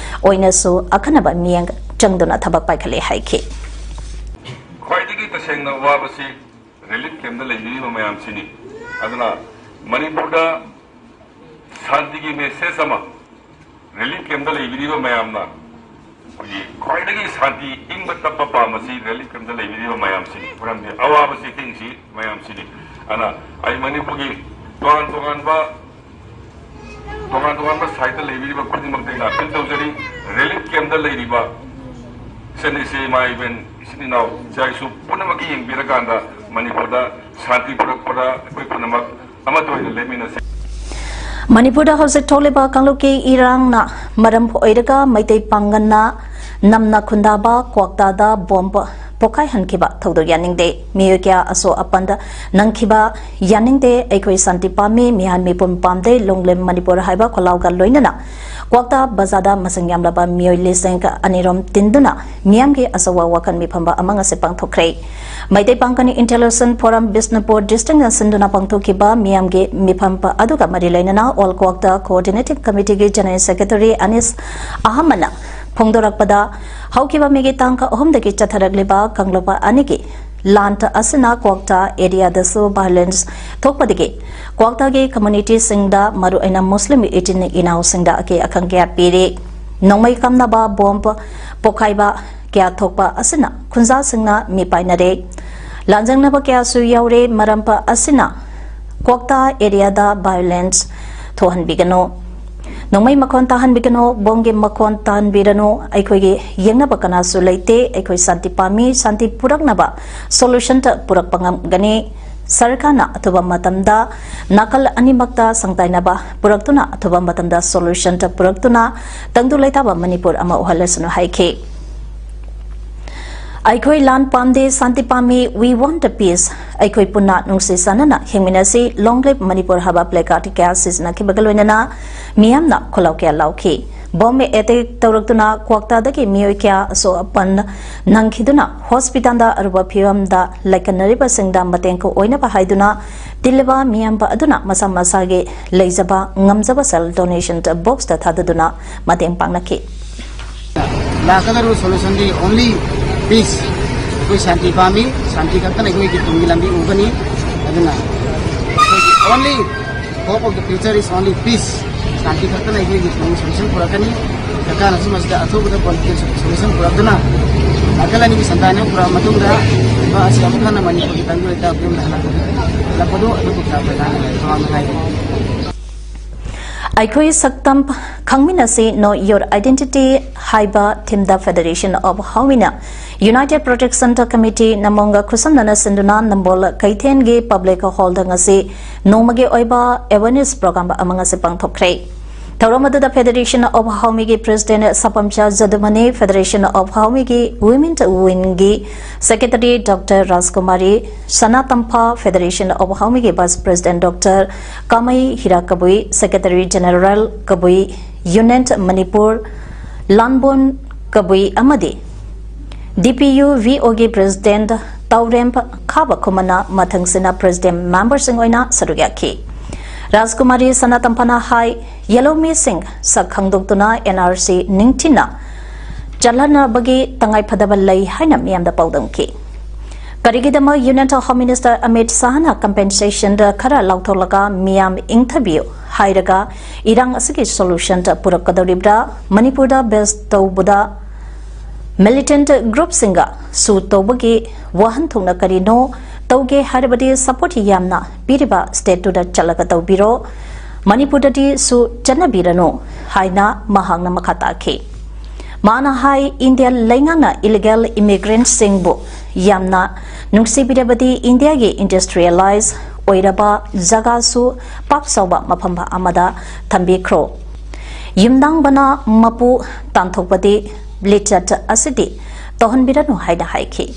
ꯑꯣꯏꯅꯁꯨ ꯑꯈꯟꯅꯕ ꯃꯤꯠꯌꯦꯡ ꯆꯪꯗꯨꯅ ꯊꯕꯛ ꯄꯥꯏꯈꯠꯂꯦ ꯍꯥꯏꯈꯤ꯫ ꯈ꯭ꯋꯥꯏꯗꯒꯤ ꯇꯁꯦꯡꯅ ꯋꯥꯕꯁꯤ relief camp ꯇ ꯂꯩꯕꯤꯔꯤꯕ ꯃꯌꯥꯝꯁꯤꯅꯤ꯫ ꯑꯗꯨꯅ ꯃꯅꯤꯄꯨꯔꯗ ꯁꯥꯟꯇꯤꯒꯤ message ꯑꯃ relief camp ꯇ ꯂꯩꯕꯤꯔꯤꯕ ꯃꯌꯥꯝꯅ, ꯑꯩꯈꯣꯏꯒꯤ ꯈ꯭ꯋꯥꯏꯗꯒꯤ ꯁꯥꯟꯇꯤ ꯏꯪꯕ ꯇꯞꯄ ꯄꯥꯝꯕꯁꯤ relief camp ꯇ ꯂꯩꯕꯤꯔꯤꯕ ꯃꯌꯥꯝꯁꯤꯅꯤ꯫ ꯃꯔꯝꯗꯤ ꯑꯋꯥꯕ ꯆꯩꯊꯦꯡꯁꯤ ꯃꯌꯥꯝꯁꯤꯅꯤ꯫ ꯑꯗꯨꯅ ꯑꯩ ꯃꯅꯤꯄꯨꯔꯒꯤ ꯇꯣꯉꯥꯟ ꯇꯣꯉꯥꯟꯕ, ꯇꯣꯉꯥꯟ ꯇꯣꯉꯥꯟꯕ side ꯇ ꯂꯩꯕꯤꯔꯤꯕ ꯈꯨꯗꯤꯡꯃꯛꯇ ꯑꯩꯅ appeal ꯇꯧꯖꯔꯤ, relief camp ꯇ ꯂꯩꯔꯤꯕ ꯏꯆꯟ ꯏꯆꯦ ꯏꯃꯥ ꯏꯕꯦꯟ ꯏꯆꯤꯟ ꯏꯅꯥꯎ ꯏꯆꯥ ꯏꯁꯨ ꯄꯨꯝꯅꯃꯛꯀꯤ ꯌꯦꯡꯕꯤꯔꯀꯥꯟꯗ ꯃꯅꯤꯄꯨꯔꯗ ꯁꯥꯟꯇꯤ ꯄꯨꯔꯛꯄꯗ ꯑꯩꯈꯣꯏ ꯄꯨꯝꯅꯃꯛ ꯑꯃꯠꯇ ꯑꯣꯏꯅ ꯂꯦꯞꯃꯤꯟꯅꯁꯤ꯫ ꯃꯅꯤꯄꯨꯔꯗ ꯍꯧꯖꯤꯛ ꯊꯣꯛꯂꯤꯕ ꯀꯥꯡꯂꯨꯞꯀꯤ ꯏꯔꯥꯡꯅ ꯃꯔꯝ ꯑꯣꯏꯔꯒ ꯃꯩꯇꯩ ꯄꯥꯡꯒꯜꯅ ꯅꯝꯅ ꯈꯨꯟꯗꯥꯕ ꯀ꯭ꯋꯥꯛꯇꯥꯗ ꯕꯣꯝꯕ ꯄꯣꯈꯥꯏꯍꯟꯈꯤꯕ ꯊꯧꯗꯣꯛ ꯌꯥꯅꯤꯡꯗꯦ꯫ ꯃꯤꯑꯣꯏ ꯀꯌꯥ ꯑꯁꯣꯛ ꯑꯄꯟꯗ ꯅꯪꯈꯤꯕ ꯌꯥꯅꯤꯡꯗꯦ꯫ ꯑꯩꯈꯣꯏ ꯁꯥꯟꯇꯤ ꯄꯥꯝꯃꯤ꯫ ꯃꯤꯍꯥꯠ ꯃꯤꯄꯨꯝ ꯄꯥꯝꯗꯦ꯫ ꯂꯣꯡꯂꯦꯝ ꯃꯅꯤꯄꯨꯔ ꯍꯥꯏꯕ ꯈꯣꯜꯂꯥꯎꯒ ꯂꯣꯏꯅꯅ ꯀ꯭ꯋꯥꯛꯇꯥ ꯕꯖꯥꯔꯗ ꯃꯁꯤꯡ ꯌꯥꯝꯂꯕ ꯃꯤꯑꯣꯏ ꯂꯤꯁꯤꯡ ꯑꯅꯤꯔꯣꯝ ꯇꯤꯟꯗꯨꯅ ꯃꯤꯌꯥꯝꯒꯤ ꯑꯆꯧꯕ ꯋꯥꯈꯜ ꯃꯤꯐꯝꯕ ꯑꯃ ꯉꯁꯤ ꯄꯥꯡꯊꯣꯛꯈ꯭ꯔꯦ꯫ ꯃꯩꯇꯩ ꯄꯥꯡꯒꯜ ꯏꯟꯇꯦꯂꯤꯖꯦꯟꯁ ꯐꯣꯔꯝ ꯕꯤꯁꯅꯨꯄꯨꯔ ꯗꯤꯁꯇ꯭ꯔꯤꯛꯅ ꯁꯤꯟꯗꯨꯅ ꯄꯥꯡꯊꯣꯛꯈꯤꯕ ꯃꯤꯌꯥꯝꯒꯤ ꯃꯤꯐꯝ ꯑꯗꯨꯒ ꯃꯔꯤ ꯂꯩꯅꯅ all Kwakta coordinating ꯀꯃꯤꯇꯤꯒꯤ general secretary ꯑꯅꯤꯁ ꯑꯍꯃꯗꯅ ꯐꯣꯡꯗꯣꯔꯛꯄꯗ, ꯍꯧꯈꯤꯕ ꯃꯦꯒꯤ ꯇꯥꯡ ꯑꯍꯨꯝꯗꯒꯤ ꯆꯠꯊꯔꯛꯂꯤꯕ ꯀꯥꯡꯂꯨꯞ ꯑꯅꯤꯒꯤ ꯂꯥꯟ ꯑꯁꯤꯅ ꯀ꯭ꯋꯥꯛꯇ ꯑꯦꯔꯤꯌꯥꯗꯁꯨ ꯚꯥꯏꯑꯣꯂꯦꯟꯁ ꯊꯣꯛꯄꯗꯒꯤ ꯀ꯭ꯋꯥꯛꯇꯒꯤ ꯀꯝꯃ꯭ꯌꯨꯅꯤꯇꯤꯁꯤꯡꯗ, ꯃꯔꯨꯑꯣꯏꯅ ꯃꯨꯁꯂꯤꯝ ꯏꯆꯤꯟ ꯏꯅꯥꯎꯁꯤꯡꯗ ꯑꯀꯤ ꯑꯈꯪ ꯀꯌꯥ ꯄꯤꯔꯤ꯫ ꯅꯣꯡꯃꯩ ꯀꯥꯞꯅꯕ ꯕꯣꯝꯕ ꯄꯣꯈꯥꯏꯕ ꯀꯌꯥ ꯊꯣꯛꯄ ꯑꯁꯤꯅ ꯈꯨꯟꯖꯥꯁꯤꯡꯅ ꯃꯤ ꯄꯥꯏꯅꯔꯦ꯫ ꯂꯥꯟꯖꯦꯡꯅꯕ ꯀꯌꯥꯁꯨ ꯌꯥꯎꯔꯦ꯫ ꯃꯔꯝ ꯑꯁꯤꯅ ꯀ꯭ꯋꯥꯛꯇꯥ ꯑꯦꯔꯤꯌꯥꯗ ꯚꯥꯏꯑꯣꯂꯦꯟꯁ ꯊꯣꯛꯍꯟꯕꯤꯒꯅꯨ꯫ ꯅꯣꯡꯃꯩ ꯃꯈꯣꯟ ꯇꯥꯍꯟꯕꯤꯒꯅꯨ꯫ ꯕꯣꯝꯒꯤ ꯃꯈꯣꯟ ꯇꯥꯍꯟꯕꯤꯔꯅꯨ꯫ ꯑꯩꯈꯣꯏꯒꯤ ꯌꯦꯡꯅꯕ ꯀꯅꯥꯁꯨ ꯂꯩꯇꯦ꯫ ꯑꯩꯈꯣꯏ ꯁꯥꯟꯇꯤ ꯄꯥꯝꯃꯤ꯫ ꯁꯥꯟꯇꯤ ꯄꯨꯔꯛꯅꯕ ꯁꯣꯂꯨꯁꯟ ꯄꯨꯔꯛꯄ ꯉꯝꯒꯅꯤ꯫ ꯁꯔꯀꯥꯔꯅ ꯑꯊꯨꯕ ꯃꯇꯝꯗ ꯅꯥꯀꯜ ꯑꯅꯤꯃꯛꯇ ꯁꯪꯇꯥꯏꯅꯕ ꯄꯨꯔꯛꯇꯨꯅ, ꯑꯊꯨꯕ ꯃꯇꯝꯗ ꯁꯣꯂꯨꯁꯟ ꯄꯨꯔꯛꯇꯨꯅ ꯇꯪꯗꯨ ꯂꯩꯇꯥꯕ ꯃꯅꯤꯄꯨꯔ ꯑꯃ ꯑꯣꯏꯍꯜꯂꯁꯅꯨ ꯍꯥꯏꯈꯤ꯫ ꯑꯩꯈꯣꯏ ꯂꯥꯟ ꯄꯥꯝꯗꯦ, ꯁꯥꯟꯇꯤ ꯄꯥꯝꯃꯤ, we want peace꯫ ꯑꯩꯈꯣꯏ ꯄꯨꯟꯅ ꯅꯨꯡꯁꯤ ꯆꯥꯟꯅꯅ ꯍꯤꯡꯃꯤꯟꯅꯁꯤ, long live ꯃꯅꯤꯄꯨꯔ ꯍꯥꯏꯕ ꯄ꯭ꯂꯦꯀꯥꯔꯗ ꯀꯌꯥ ꯁꯤꯖꯤꯟꯅꯈꯤꯕꯒ ꯂꯣꯏꯅꯅ ꯃꯤꯌꯥꯝꯅ ꯈꯣꯜꯂꯥꯎ ꯀꯌꯥ ꯂꯥꯎꯈꯤ꯫ ꯕꯣꯝ ꯑꯦꯇꯦꯛ ꯇꯧꯔꯛꯇꯨꯅ ꯀ꯭ꯋꯥꯛꯇꯥꯗꯒꯤ ꯃꯤꯑꯣꯏ ꯀꯌꯥ ꯑꯁꯣꯛ ꯑꯄꯟ ꯅꯪꯈꯤꯗꯨꯅ ꯍꯣꯁꯄꯤꯇꯥꯜꯗ ꯑꯔꯨꯕ ꯐꯤꯕꯝꯗ ꯂꯩꯀꯟꯅꯔꯤꯕꯁꯤꯡꯗ ꯃꯇꯦꯡ ꯑꯣꯏꯅꯕ ꯍꯥꯏꯗꯨꯅ ꯇꯤꯜꯂꯤꯕ ꯃꯤꯌꯥꯝꯕ ꯑꯗꯨꯅ ꯃꯁꯥ ꯃꯁꯥꯒꯤ ꯂꯩꯖꯕ ꯉꯝꯖꯕ ꯁꯦꯜ ꯗꯣꯅꯦꯁꯟ ꯕꯣꯛꯁꯇ ꯊꯥꯗꯗꯨꯅ ꯃꯇꯦꯡ ꯄꯥꯡꯅꯈꯤ꯫ ꯂꯥꯛꯀꯗꯧꯔꯤꯕ ꯁꯣꯂꯨꯁꯟꯗꯤ only peace꯫ ꯑꯩꯈꯣꯏ ꯁꯥꯟꯇꯤ ꯄꯥꯝꯃꯤ꯫ ꯁꯥꯟꯇꯤ ꯈꯛꯇꯅ ꯑꯩꯈꯣꯏꯒꯤ ꯇꯨꯡꯒꯤ ꯂꯝꯕꯤ ꯎꯒꯅꯤ꯫ ꯑꯗꯨꯅ ꯑꯩꯈꯣꯏꯒꯤ only hope of the future is only peace꯫ ꯁꯥꯟꯇꯤ ꯈꯛꯇꯅ ꯑꯩꯈꯣꯏꯒꯤ ꯇꯨꯡꯒꯤ ꯁꯣꯂꯨꯁꯟ ꯄꯨꯔꯛꯀꯅꯤ꯫ ꯁꯔꯀꯥꯔꯅꯁꯨ ꯃꯁꯤꯗ ꯑꯊꯨꯕꯗ ꯄꯣꯂꯤꯇꯤꯀꯦꯜ ꯁꯣꯂꯨꯁꯟ ꯄꯨꯔꯛꯇꯨꯅ ꯅꯥꯀꯜ ꯑꯅꯤꯒꯤ ꯁꯟꯗꯥꯟ ꯄꯨꯔꯛꯑ ꯃꯇꯨꯡꯗ ꯂꯩꯕꯥꯛ ꯑꯁꯤ ꯑꯃꯨꯛ ꯍꯟꯅ ꯃꯅꯤꯄꯨꯔꯒꯤ ꯇꯪꯗꯨ ꯂꯩꯇꯥꯕ ꯐꯤꯕꯝꯗ ꯍꯜꯂꯛꯄꯗꯨ ꯑꯗꯨꯕꯨ ꯄ꯭ꯔꯖꯥꯅ ꯊꯋꯥꯏ ꯅꯨꯡꯉꯥꯏꯒꯅꯤ꯫ ꯑꯩꯈꯣꯏ ꯁꯛꯇꯝ ꯈꯪꯃꯤꯟꯅꯁꯤ, Know Your Identity ꯍꯥꯏꯕ theme the Federation of Hawmiꯅ United Project Centre Committee ꯅꯝꯕꯣꯜꯒ ꯈꯨꯠꯁꯝꯅꯅ ꯁꯤꯟꯗꯨꯅ ꯅꯝꯕꯣꯜ ꯀꯩꯊꯦꯜꯒꯤ public hall ꯗ ꯉꯁꯤ ꯅꯣꯡꯃꯒꯤ ꯑꯣꯏꯕ awareness program ꯑꯃ ꯉꯁꯤ ꯄꯥꯡꯊꯣꯛꯈ꯭ꯔꯦ꯫ ꯊꯧꯔꯝ ꯑꯗꯨꯗ Federation of Hawmiꯒꯤ President ꯁꯄꯝꯆꯥ ꯖꯗꯨꯃꯅꯤ, Federation of Hawmiꯒꯤ Women Wingꯒꯤ Secretary Doctor ꯔꯥꯖꯀꯨꯃꯥꯔꯤ ꯁꯅꯥꯇꯝꯐꯥ, Federation of Hawmiꯒꯤ Vice President Doctor ꯀꯥꯃꯩ ꯍꯤꯔꯥꯀꯕꯨꯏ, Secretary General Kabui Union Manipur ꯂꯥꯟꯕꯣꯟ ꯀꯕꯨꯏ ꯑꯃꯗꯤ DPUVOꯒꯤ President ꯇꯧꯔꯦꯝ ꯈꯥꯕ ꯈꯨꯃꯟꯅ ꯃꯊꯪꯁꯤꯅ President memberꯁꯤꯡ ꯑꯣꯏꯅ ꯁꯔꯨꯛ ꯌꯥꯈꯤ꯫ ꯔꯥꯖꯀꯨꯃꯥꯔꯤ ꯁꯅꯥꯇꯝꯐꯥꯅ ꯍꯥꯏ, ꯌꯦꯜꯍꯧꯃꯤꯁꯤꯡ ꯁꯛ ꯈꯪꯗꯣꯛꯇꯨꯅ NRC ꯅꯤꯡꯊꯤꯅ ꯆꯠꯍꯟꯅꯕꯒꯤ ꯇꯉꯥꯏꯐꯗꯕ ꯂꯩ ꯍꯥꯏꯅ ꯃꯤꯌꯥꯝꯗ ꯄꯥꯎꯗꯝꯈꯤ꯫ ꯀꯔꯤꯒꯤꯗꯃꯛ Union Home Minister Amit ꯁꯥꯍꯅ compensation ꯈꯔ ꯂꯧꯊꯣꯛꯂꯒ ꯃꯤꯌꯥꯝ ꯏꯪꯊꯕꯤꯌꯨ ꯍꯥꯏꯔꯒ ꯏꯔꯥꯡ ꯑꯁꯤꯒꯤ solution ꯄꯨꯔꯛꯀꯗꯧꯔꯤꯕ꯭ꯔꯥ? ꯃꯅꯤꯄꯨꯔꯗ base ꯇꯧꯕꯗ militant groupꯁꯤꯡꯒ ꯁꯨ ꯇꯧꯕꯒꯤ ꯋꯥꯍꯟꯊꯣꯛꯅ ꯀꯔꯤꯅꯣ? ꯇꯧꯒꯦ ꯍꯥꯏꯔꯕꯗꯤ support ꯌꯥꯝꯅ ꯄꯤꯔꯤꯕ stateꯇꯨꯗ ꯆꯠꯂꯒ ꯇꯧꯕꯤꯔꯣ, ꯃꯅꯤꯄꯨꯔꯗꯗꯤ ꯁꯨ ꯆꯠꯅꯕꯤꯔꯅꯨ ꯍꯥꯏꯅ ꯃꯍꯥꯛꯅ ꯃꯈꯥ ꯇꯥꯈꯤ꯫ ꯃꯥꯅ ꯍꯥꯏ, ꯏꯟꯗꯤꯌꯥ ꯂꯩꯉꯥꯛꯅ illegal immigrantꯁꯤꯡꯕꯨ ꯌꯥꯝꯅ ꯅꯨꯡꯁꯤꯕꯤꯔꯕꯗꯤ ꯏꯟꯗꯤꯌꯥꯒꯤ industrialize ꯑꯣꯏꯔꯕ ꯖꯒꯥꯁꯨ ꯄꯥꯛ ꯆꯥꯎꯕ ꯃꯐꯝ ꯑꯃꯗ ꯊꯝꯕꯤꯈ꯭ꯔꯣ꯫ ꯌꯨꯝꯅꯥꯡꯕꯅ ꯃꯄꯨ ꯇꯥꯟꯊꯣꯛꯄꯗꯤ ꯂꯤꯆꯠ ꯑꯁꯤꯗꯤ ꯇꯧꯍꯟꯕꯤꯔꯅꯨ ꯍꯥꯏꯅ ꯍꯥꯏꯈꯤ꯫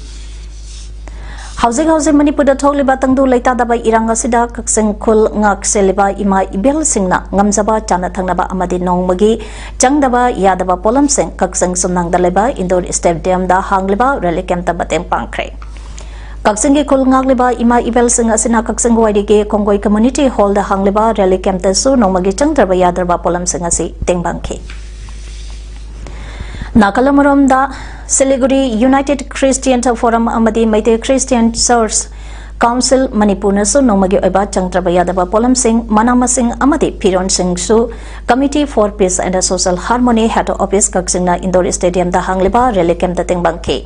ꯍꯧꯖꯤꯛ ꯍꯧꯖꯤꯛ ꯃꯅꯤꯄꯨꯔꯗ ꯊꯣꯛꯂꯤꯕ ꯇꯪꯗꯨ ꯂꯩꯇꯥꯗꯕ ꯏꯔꯥꯡ ꯑꯁꯤꯗ ꯀꯛꯆꯤꯡ ꯈꯨꯜ ꯉꯥꯛ ꯁꯦꯜꯂꯤꯕ ꯏꯃꯥ ꯏꯕꯦꯜꯁꯤꯡꯅ ꯉꯝꯖꯕ ꯆꯥꯅ ꯊꯛꯅꯕ ꯑꯃꯗꯤ ꯅꯣꯡꯃꯒꯤ ꯆꯪꯗꯕ ꯌꯥꯗꯕ ꯄꯣꯠꯂꯝꯁꯤꯡ ꯀꯛꯆꯤꯡ ꯁꯨꯝꯅꯥꯡꯗ ꯂꯩꯕ indoor stadiumꯗ ꯍꯥꯡꯂꯤꯕ rally campꯇ ꯃꯇꯦꯡ ꯄꯥꯡꯈ꯭ꯔꯦ꯫ ꯀꯛꯆꯤꯡꯒꯤ ꯈꯨꯜ ꯉꯥꯛꯂꯤꯕ ꯏꯃꯥ ꯏꯕꯦꯜꯁꯤꯡ ꯑꯁꯤꯅ ꯀꯛꯆꯤꯡ ꯋꯥꯏꯔꯤꯒꯤ ꯈꯣꯡꯒꯣꯏ community hallꯗ ꯍꯥꯡꯂꯤꯕ rally campꯇꯁꯨ ꯅꯣꯡꯃꯒꯤ ꯆꯪꯗ꯭ꯔꯕ ꯌꯥꯗ꯭ꯔꯕ ꯄꯣꯠꯂꯝꯁꯤꯡ ꯑꯁꯤ ꯇꯦꯡꯕꯥꯡꯈꯤ꯫ ꯅꯥꯀꯜ ꯑꯃꯔꯣꯝꯗ, ꯁꯤꯂꯤꯒꯨꯔꯤ United Christian Forum ꯑꯃꯗꯤ ꯃꯩꯇꯩ Christian Church Council ꯃꯅꯤꯄꯨꯔꯅꯁꯨ ꯅꯣꯡꯃꯒꯤ ꯑꯣꯏꯕ ꯆꯪꯗ꯭ꯔꯕ ꯌꯥꯗꯕ ꯄꯣꯠꯂꯝꯁꯤꯡ, ꯃꯅꯥ ꯃꯁꯤꯡ ꯑꯃꯗꯤ ꯐꯤꯔꯣꯟꯁꯤꯡꯁꯨ Committee for Peace and Social Harmony Head Office ꯀꯛꯆꯤꯡꯅ indoor stadiumꯗ ꯍꯥꯡꯂꯤꯕ rally campꯇ ꯇꯦꯡꯕꯥꯡꯈꯤ꯫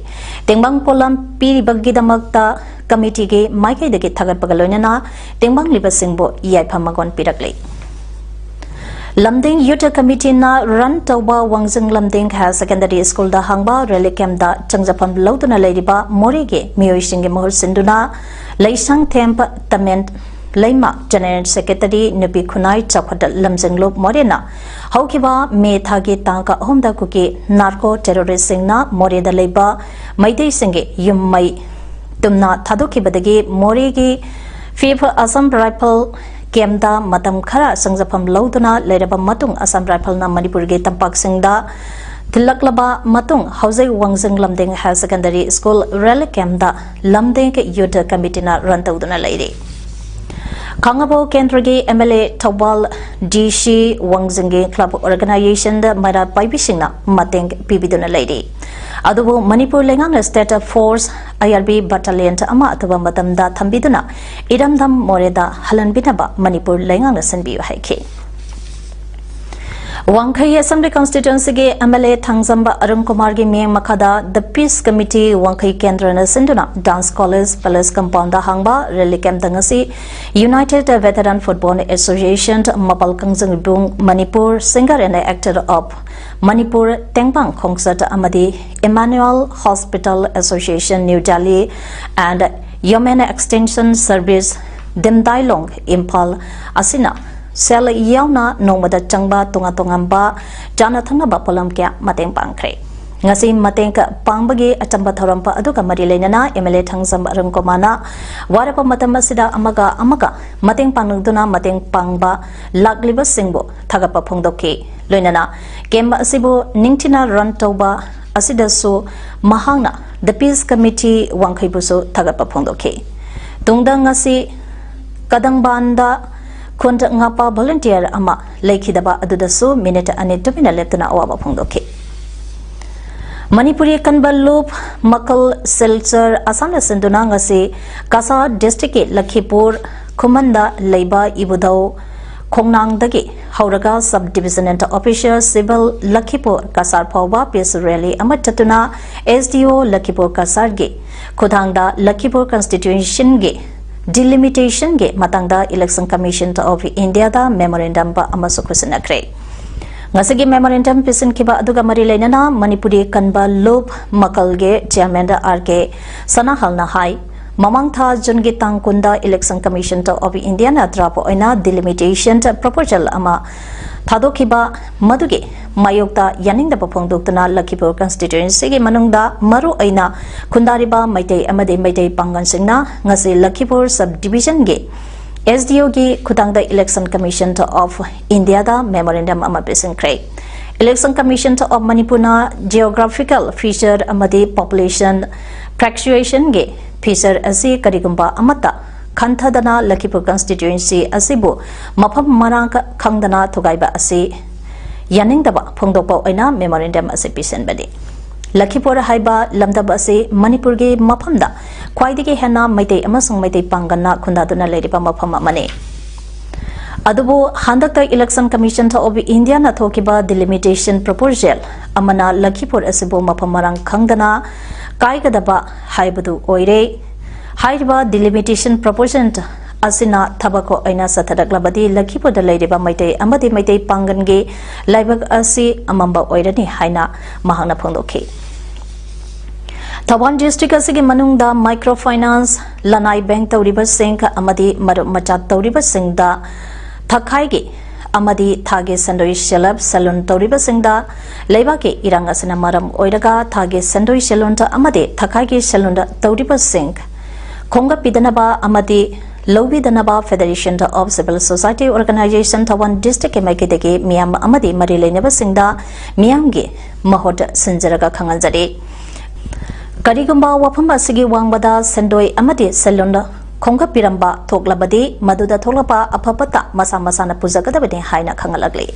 ꯇꯦꯡꯕꯥꯡ ꯄꯣꯠꯂꯝ ꯄꯤꯔꯤꯕꯒꯤꯗꯃꯛꯇ committeeꯒꯤ ꯃꯥꯏꯀꯩꯗꯒꯤ ꯊꯥꯒꯠꯄꯒ ꯂꯣꯏꯅꯅ ꯇꯦꯡꯕꯥꯡꯂꯤꯕꯁꯤꯡꯕꯨ ꯌꯥꯏꯐ ꯃꯪꯒꯣꯜ ꯄꯤꯔꯛꯂꯤ꯫ ꯂꯝꯗꯤꯡ Youth Committeeꯅ run ꯇꯧꯕ ꯋꯥꯡꯖꯤꯡ ꯂꯝꯗꯤꯡ Higher Secondary Schoolꯗ ꯍꯥꯡꯕ relief campꯇ ꯆꯪꯖꯐꯝ ꯂꯧꯗꯨꯅ ꯂꯩꯔꯤꯕ ꯃꯣꯔꯦꯒꯤ ꯃꯤꯑꯣꯏꯁꯤꯡꯒꯤ ꯃꯍꯨꯠ ꯁꯤꯟꯗꯨꯅ ꯂꯩꯁꯪꯊꯦꯝ ꯇꯃꯦꯟ ꯂꯩꯃ General Secretary ꯅꯨꯄꯤ ꯈꯨꯟꯅꯥꯏ ꯆꯥꯎꯈꯠ ꯂꯝꯖꯤꯡꯂꯨꯞ ꯃꯣꯔꯦꯅ ꯍꯧꯈꯤꯕ ꯃꯦ ꯊꯥꯒꯤ ꯇꯥꯡ ꯑꯍꯨꯝꯗ ꯀꯨꯀꯤ narco terroristꯁꯤꯡꯅ ꯃꯣꯔꯦꯗ ꯂꯩꯕ ꯃꯩꯇꯩꯁꯤꯡꯒꯤ ꯌꯨꯝ ꯃꯩ ꯇꯨꯝꯅ ꯊꯥꯗꯣꯛꯈꯤꯕꯗꯒꯤ ꯃꯣꯔꯦꯒꯤ Fifth Assam Rifle campꯇ ꯃꯇꯝ ꯈꯔ ꯆꯪꯖꯐꯝ ꯂꯧꯗꯨꯅ ꯂꯩꯔꯕ ꯃꯇꯨꯡ Assam Rifleꯅ ꯃꯅꯤꯄꯨꯔꯒꯤ ꯇꯝꯄꯥꯛꯁꯤꯡꯗ ꯊꯤꯜꯂꯛꯂꯕ ꯃꯇꯨꯡ ꯍꯧꯖꯤꯛ ꯋꯥꯡꯖꯤꯡ ꯂꯝꯗꯤꯡ Higher Secondary School relief campꯇ ꯂꯝꯗꯤꯡ Youth Committeeꯅ run ꯇꯧꯗꯨꯅ ꯂꯩꯔꯤ꯫ ꯈꯥꯉꯕꯣꯛ ꯀꯦꯟꯗ꯭ꯔꯒꯤ MLA ꯊꯧꯕꯥꯜ, DC ꯋꯥꯡꯖꯤꯡꯒꯤ club organizationꯗ ꯃꯩꯔꯥ ꯄꯥꯏꯕꯤꯁꯤꯡꯅ ꯃꯇꯦꯡ ꯄꯤꯕꯤꯗꯨꯅ ꯂꯩꯔꯤ꯫ ꯑꯗꯨꯕꯨ ꯃꯅꯤꯄꯨꯔ ꯂꯩꯉꯥꯛꯅ state force IRB battalion ꯑꯃ ꯑꯊꯨꯕ ꯃꯇꯝꯗ ꯊꯝꯕꯤꯗꯨꯅ ꯏꯔꯝꯗꯝ ꯃꯣꯔꯦꯗ ꯍꯜꯍꯟꯕꯤꯅꯕ ꯃꯅꯤꯄꯨꯔ ꯂꯩꯉꯥꯛꯅ ꯁꯤꯟꯕꯤꯌꯨ ꯍꯥꯏꯈꯤ꯫ ꯋꯥꯡꯈꯩ Assembly Constituencyꯒꯤ MLA ꯊꯥꯡꯖꯝꯕ ꯑꯔꯨꯟ ꯀꯨꯃꯥꯔꯒꯤ ꯃꯤꯠꯌꯦꯡ ꯃꯈꯥꯗ The Peace Committee ꯋꯥꯡꯈꯩ ꯀꯦꯟꯗ꯭ꯔꯅ ꯁꯤꯟꯗꯨꯅ Dance College Palace Compoundꯗ ꯍꯥꯡꯕ relief campꯇ ꯉꯁꯤ United Veteran Football Association, ꯃꯄꯥꯜ ꯀꯥꯡꯖꯩꯕꯨꯡ Manipur, Singer and Actor of Manipur ꯇꯦꯡꯕꯥꯡ ꯈꯣꯡꯆꯠ ꯑꯃꯗꯤ Emmanuel Hospital Association New Delhi and Yeoman Extension Service ꯗꯤꯝꯗꯥꯏꯂꯣꯡ Imphal ꯑꯁꯤꯅ ꯁꯦꯜ ꯌꯥꯎꯅ ꯅꯣꯡꯃꯗ ꯆꯪꯕ ꯇꯣꯉꯥꯟ ꯇꯣꯉꯥꯟꯕ ꯆꯥꯅ ꯊꯛꯅꯕ ꯄꯣꯠꯂꯝ ꯀꯌꯥ ꯃꯇꯦꯡ ꯄꯥꯡꯈ꯭ꯔꯦ꯫ ꯉꯁꯤ ꯃꯇꯦꯡ ꯄꯥꯡꯕꯒꯤ ꯑꯆꯝꯕ ꯊꯧꯔꯝ ꯑꯗꯨꯒ ꯃꯔꯤ ꯂꯩꯅꯅ MLA ꯊꯥꯡꯖꯝ ꯑꯔꯨꯟ ꯀꯨꯃꯥꯔꯅ ꯋꯥꯔꯕ ꯃꯇꯝ ꯑꯁꯤꯗ ꯑꯃꯒ ꯑꯃꯒ ꯃꯇꯦꯡ ꯄꯥꯡꯅꯗꯨꯅ ꯃꯇꯦꯡ ꯄꯥꯡꯕ ꯂꯥꯛꯂꯤꯕꯁꯤꯡꯕꯨ ꯊꯥꯒꯠꯄ ꯐꯣꯡꯗꯣꯛꯈꯤ꯫ ꯂꯣꯏꯅꯅ camp ꯑꯁꯤꯕꯨ ꯅꯤꯡꯊꯤꯅ run ꯇꯧꯕ ꯑꯁꯤꯗꯁꯨ ꯃꯍꯥꯛꯅ The Peace Committee ꯋꯥꯡꯈꯩꯕꯨꯁꯨ ꯊꯥꯒꯠꯄ ꯐꯣꯡꯗꯣꯛꯈꯤ꯫ ꯇꯨꯡꯗ ꯉꯁꯤ ꯀꯗꯪꯕꯥꯟꯗ ꯈꯨꯟ ꯉꯥꯛꯄ volunteer ꯑꯃ ꯂꯩꯈꯤꯗꯕ ꯑꯗꯨꯗꯁꯨ minute ꯑꯅꯤ ꯇꯨꯃꯤꯟꯅ ꯂꯦꯞꯇꯨꯅ ꯑꯋꯥꯕ ꯐꯣꯡꯗꯣꯛꯈꯤ꯫ ꯃꯅꯤꯄꯨꯔꯤ ꯀꯟꯕ ꯂꯨꯞ ꯃꯀꯜ ꯁꯤꯜꯆꯔ ꯑꯁꯥꯝꯅ ꯁꯤꯟꯗꯨꯅ ꯉꯁꯤ ꯀꯁꯥꯔ districtꯀꯤ ꯂꯈꯤꯄꯨꯔ ꯈꯨꯃꯟꯗ ꯂꯩꯕ ꯏꯕꯨꯙꯧ ꯈꯣꯡꯅꯥꯡꯗꯒꯤ ꯍꯧꯔꯒ sub divisional officer civil ꯂꯈꯤꯄꯨꯔ Cachar ꯐꯥꯎꯕ peace rally ꯑꯃ ꯆꯠꯇꯨꯅ SDO ꯂꯈꯤꯄꯨꯔ ꯀꯁꯥꯔꯒꯤ ꯈꯨꯊꯥꯡꯗ ꯂꯈꯤꯄꯨꯔ constituencyꯒꯤ Delimitationꯒꯤ ꯃꯇꯥꯡꯗ Election Commission of Indiaꯗ memorandum ꯑꯃꯁꯨ ꯈꯨꯠꯁꯤꯟꯅꯈ꯭ꯔꯦ꯫ ꯉꯁꯤꯒꯤ memorandum ꯄꯤꯁꯤꯟꯈꯤꯕ ꯑꯗꯨꯒ ꯃꯔꯤ ꯂꯩꯅꯅ ꯃꯅꯤꯄꯨꯔꯤ ꯀꯟꯕ ꯂꯨꯞ ꯃꯀꯜꯒꯤ chairman ꯑꯥꯔ ꯀꯦ ꯁꯅꯥꯍꯜꯅ ꯍꯥꯏ, ꯃꯃꯥꯡ ꯊꯥ ꯖꯨꯟꯒꯤ ꯇꯥꯡ ꯀꯨꯟꯗ Election Commission of Indiaꯅ draft ꯑꯣꯏꯅ delimitation proposal ꯑꯃ ꯊꯥꯗꯣꯛꯈꯤꯕ, ꯃꯗꯨꯒꯤ ꯃꯥꯌꯣꯛꯇ ꯌꯥꯅꯤꯡꯗꯕ ꯐꯣꯡꯗꯣꯛꯇꯨꯅ ꯂꯈꯤꯄꯨꯔ constituencyꯒꯤ ꯃꯅꯨꯡꯗ ꯃꯔꯨ ꯑꯣꯏꯅ ꯈꯨꯟꯗꯥꯔꯤꯕ ꯃꯩꯇꯩ ꯑꯃꯗꯤ ꯃꯩꯇꯩ ꯄꯥꯡꯒꯜꯁꯤꯡꯅ ꯉꯁꯤ ꯂꯈꯤꯄꯨꯔ sub divisionꯒꯤ S D Oꯒꯤ ꯈꯨꯊꯥꯡꯗ Election Commission of Indiaꯗ memorandum ꯑꯃ ꯄꯤꯁꯤꯟꯈ꯭ꯔꯦ꯫ Election Commission of Manipurꯅ geographical feature ꯑꯃꯗꯤ population fluctuationꯒꯤ feature ꯑꯁꯤ ꯀꯔꯤꯒꯨꯝꯕ ꯑꯃꯠꯇ ꯈꯟꯊꯗꯅ ꯂꯈꯤꯄꯨꯔ constituency ꯑꯁꯤꯕꯨ ꯃꯐꯝ ꯃꯔꯥꯡ ꯈꯪꯗꯅ ꯊꯨꯒꯥꯏꯕ ꯑꯁꯤ ꯌꯥꯅꯤꯡꯗꯕ ꯐꯣꯡꯗꯣꯛꯄ ꯑꯣꯏꯅ memorandum ꯑꯁꯤ ꯄꯤꯁꯤꯟꯕꯅꯤ꯫ ꯂꯈꯤꯄꯨꯔ ꯍꯥꯏꯕ ꯂꯝꯗꯝ ꯑꯁꯤ ꯃꯅꯤꯄꯨꯔꯒꯤ ꯃꯐꯝꯗ ꯈ꯭ꯋꯥꯏꯗꯒꯤ ꯍꯦꯟꯅ ꯃꯩꯇꯩ ꯑꯃꯁꯨꯡ ꯃꯩꯇꯩ ꯄꯥꯡꯒꯜꯅ ꯈꯨꯟꯗꯥꯗꯨꯅ ꯂꯩꯔꯤꯕ ꯃꯐꯝ ꯑꯃꯅꯤ꯫ ꯑꯗꯨꯕꯨ ꯍꯟꯗꯛꯇ Election Commission of Indiaꯅ ꯊꯣꯛꯈꯤꯕ delimitation proposal ꯑꯃꯅ ꯂꯈꯤꯄꯨꯔ ꯑꯁꯤꯕꯨ ꯃꯐꯝ ꯃꯔꯥꯡ ꯈꯪꯗꯅ ꯀꯥꯏꯒꯗꯕ ꯍꯥꯏꯕꯗꯨ ꯑꯣꯏꯔꯦ꯫ ꯍꯥꯏꯔꯤꯕ delimitation proposal ꯑꯁꯤꯅ ꯊꯕꯛ ꯑꯣꯏꯅ ꯆꯠꯊꯔꯛꯂꯕꯗꯤ ꯂꯈꯤꯄꯨꯔꯗ ꯂꯩꯔꯤꯕ ꯃꯩꯇꯩ ꯑꯃꯗꯤ ꯃꯩꯇꯩ ꯄꯥꯡꯒꯜꯒꯤ ꯂꯥꯏꯕꯛ ꯑꯁꯤ ꯑꯃꯝꯕ ꯑꯣꯏꯔꯅꯤ ꯍꯥꯏꯅ ꯃꯍꯥꯛꯅ ꯐꯣꯡꯗꯣꯛꯈꯤ꯫ ꯊꯧꯕꯥꯜ district ꯑꯁꯤꯒꯤ ꯃꯅꯨꯡꯗ micro finance, ꯂꯅꯥꯏ bank ꯇꯧꯔꯤꯕꯁꯤꯡ ꯑꯃꯗꯤ ꯃꯔꯨꯞ ꯃꯆꯥ ꯇꯧꯔꯤꯕꯁꯤꯡꯗ ꯊꯥꯈꯥꯏꯒꯤ ꯑꯃꯗꯤ ꯊꯥꯒꯤ ꯁꯦꯟꯗꯣꯏ ꯁꯦꯜꯂꯞ ꯁꯦꯜꯂꯨꯟ ꯇꯧꯔꯤꯕꯁꯤꯡꯗ ꯂꯩꯕꯥꯛꯀꯤ ꯏꯔꯥꯡ ꯑꯁꯤꯅ ꯃꯔꯝ ꯑꯣꯏꯔꯒ ꯊꯥꯒꯤ ꯁꯦꯟꯗꯣꯏ ꯁꯦꯜꯂꯨꯟ ꯑꯃꯗꯤ ꯊꯥꯈꯥꯏꯒꯤ ꯁꯦꯜꯂꯨꯟ ꯇꯧꯔꯤꯕꯁꯤꯡ ꯈꯣꯝꯒꯠꯄꯤꯗꯅꯕ ꯑꯃꯗꯤ ꯂꯧꯕꯤꯗꯅꯕ Federation of Civil Society Organisation Thoubal districtꯀꯤ ꯃꯥꯏꯀꯩꯗꯒꯤ ꯃꯤꯌꯥꯝ ꯑꯃꯗꯤ ꯃꯔꯤ ꯂꯩꯅꯕꯁꯤꯡꯗ ꯃꯤꯌꯥꯝꯒꯤ ꯃꯍꯨꯠ ꯁꯤꯟꯖꯔꯒ ꯈꯪꯍꯟꯖꯔꯤ꯫ ꯀꯔꯤꯒꯨꯝꯕ ꯋꯥꯐꯝ ꯑꯁꯤꯒꯤ ꯋꯥꯡꯃꯗ ꯁꯦꯟꯗꯣꯏ ꯑꯃꯗꯤ ꯁꯦꯜꯂꯨꯟ ꯈꯣꯝꯒꯠꯄꯤꯔꯝꯕ ꯊꯣꯛꯂꯕꯗꯤ ꯃꯗꯨꯗ ꯊꯣꯛꯂꯛꯄ ꯑꯐ ꯐꯠꯇ ꯃꯁꯥ ꯃꯁꯥꯅ ꯄꯨꯖꯒꯗꯕꯅꯤ ꯍꯥꯏꯅ ꯈꯪꯍꯜꯂꯛꯂꯤ꯫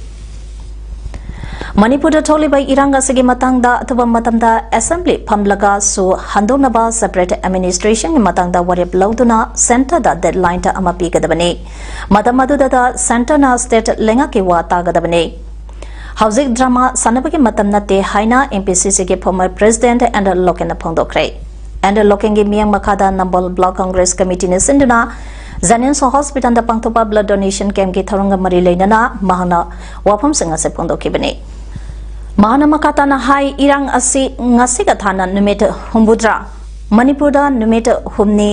ꯃꯅꯤꯄꯨꯔꯗ ꯊꯣꯛꯂꯤꯕ ꯏꯔꯥꯡ ꯑꯁꯤꯒꯤ ꯃꯇꯥꯡꯗ ꯑꯊꯨꯕ ꯃꯇꯝꯗ assembly ꯐꯝꯂꯒ ꯁꯨ ꯍꯟꯗꯣꯛꯅꯕ separate administrationꯒꯤ ꯃꯇꯥꯡꯗ ꯋꯥꯔꯦꯞ ꯂꯧꯗꯨꯅ centreꯗ deadline ꯑꯃ ꯄꯤꯒꯗꯕꯅꯤ꯫ ꯃꯇꯝ ꯑꯗꯨꯗ centreꯅ state ꯂꯩꯉꯥꯛꯀꯤ ꯋꯥ ꯇꯥꯒꯗꯕꯅꯤ꯫ ꯍꯧꯖꯤꯛ drama ꯁꯥꯟꯅꯕꯒꯤ ꯃꯇꯝ ꯅꯠꯇꯦ ꯍꯥꯏꯅ M P C Cꯒꯤ former president ꯑꯦꯟ ꯂꯣꯀꯦꯟꯅ ꯐꯣꯡꯗꯣꯛꯈ꯭ꯔꯦ꯫ ꯑꯦꯟ ꯂꯣꯀꯦꯟꯒꯤ ꯃꯤꯠꯌꯦꯡ ꯃꯈꯥꯗ ꯅꯝꯕꯣꯜ ꯕ꯭ꯂꯣꯛ ꯀꯪꯒ꯭ꯔꯦꯁ ꯀꯃꯤꯇꯤꯅ ꯁꯤꯟꯗꯨꯅ ꯖꯦꯅꯤꯝꯁ ꯍꯣꯁꯄꯤꯇꯥꯜꯗ ꯄꯥꯡꯊꯣꯛꯄ ꯕ꯭ꯂꯗ ꯗꯣꯅꯦꯁꯟ ꯀꯦꯝꯞꯀꯤ ꯊꯧꯔꯝꯒ ꯃꯔꯤ ꯂꯩꯅꯅ ꯃꯍꯥꯛꯅ ꯋꯥꯐꯝꯁꯤꯡ ꯑꯁꯤ ꯐꯣꯡꯗꯣꯛꯈꯤꯕꯅꯤ꯫ ꯃꯍꯥꯛꯅ ꯃꯈꯥ ꯇꯥꯅ ꯍꯥꯏ, ꯏꯔꯥꯡ ꯑꯁꯤ ꯉꯁꯤꯒ ꯊꯥꯅ ꯅꯨꯃꯤꯠ ꯍꯨꯝꯐꯨꯇꯔꯥ, ꯃꯅꯤꯄꯨꯔꯗ ꯅꯨꯃꯤꯠ ꯍꯨꯝꯅꯤ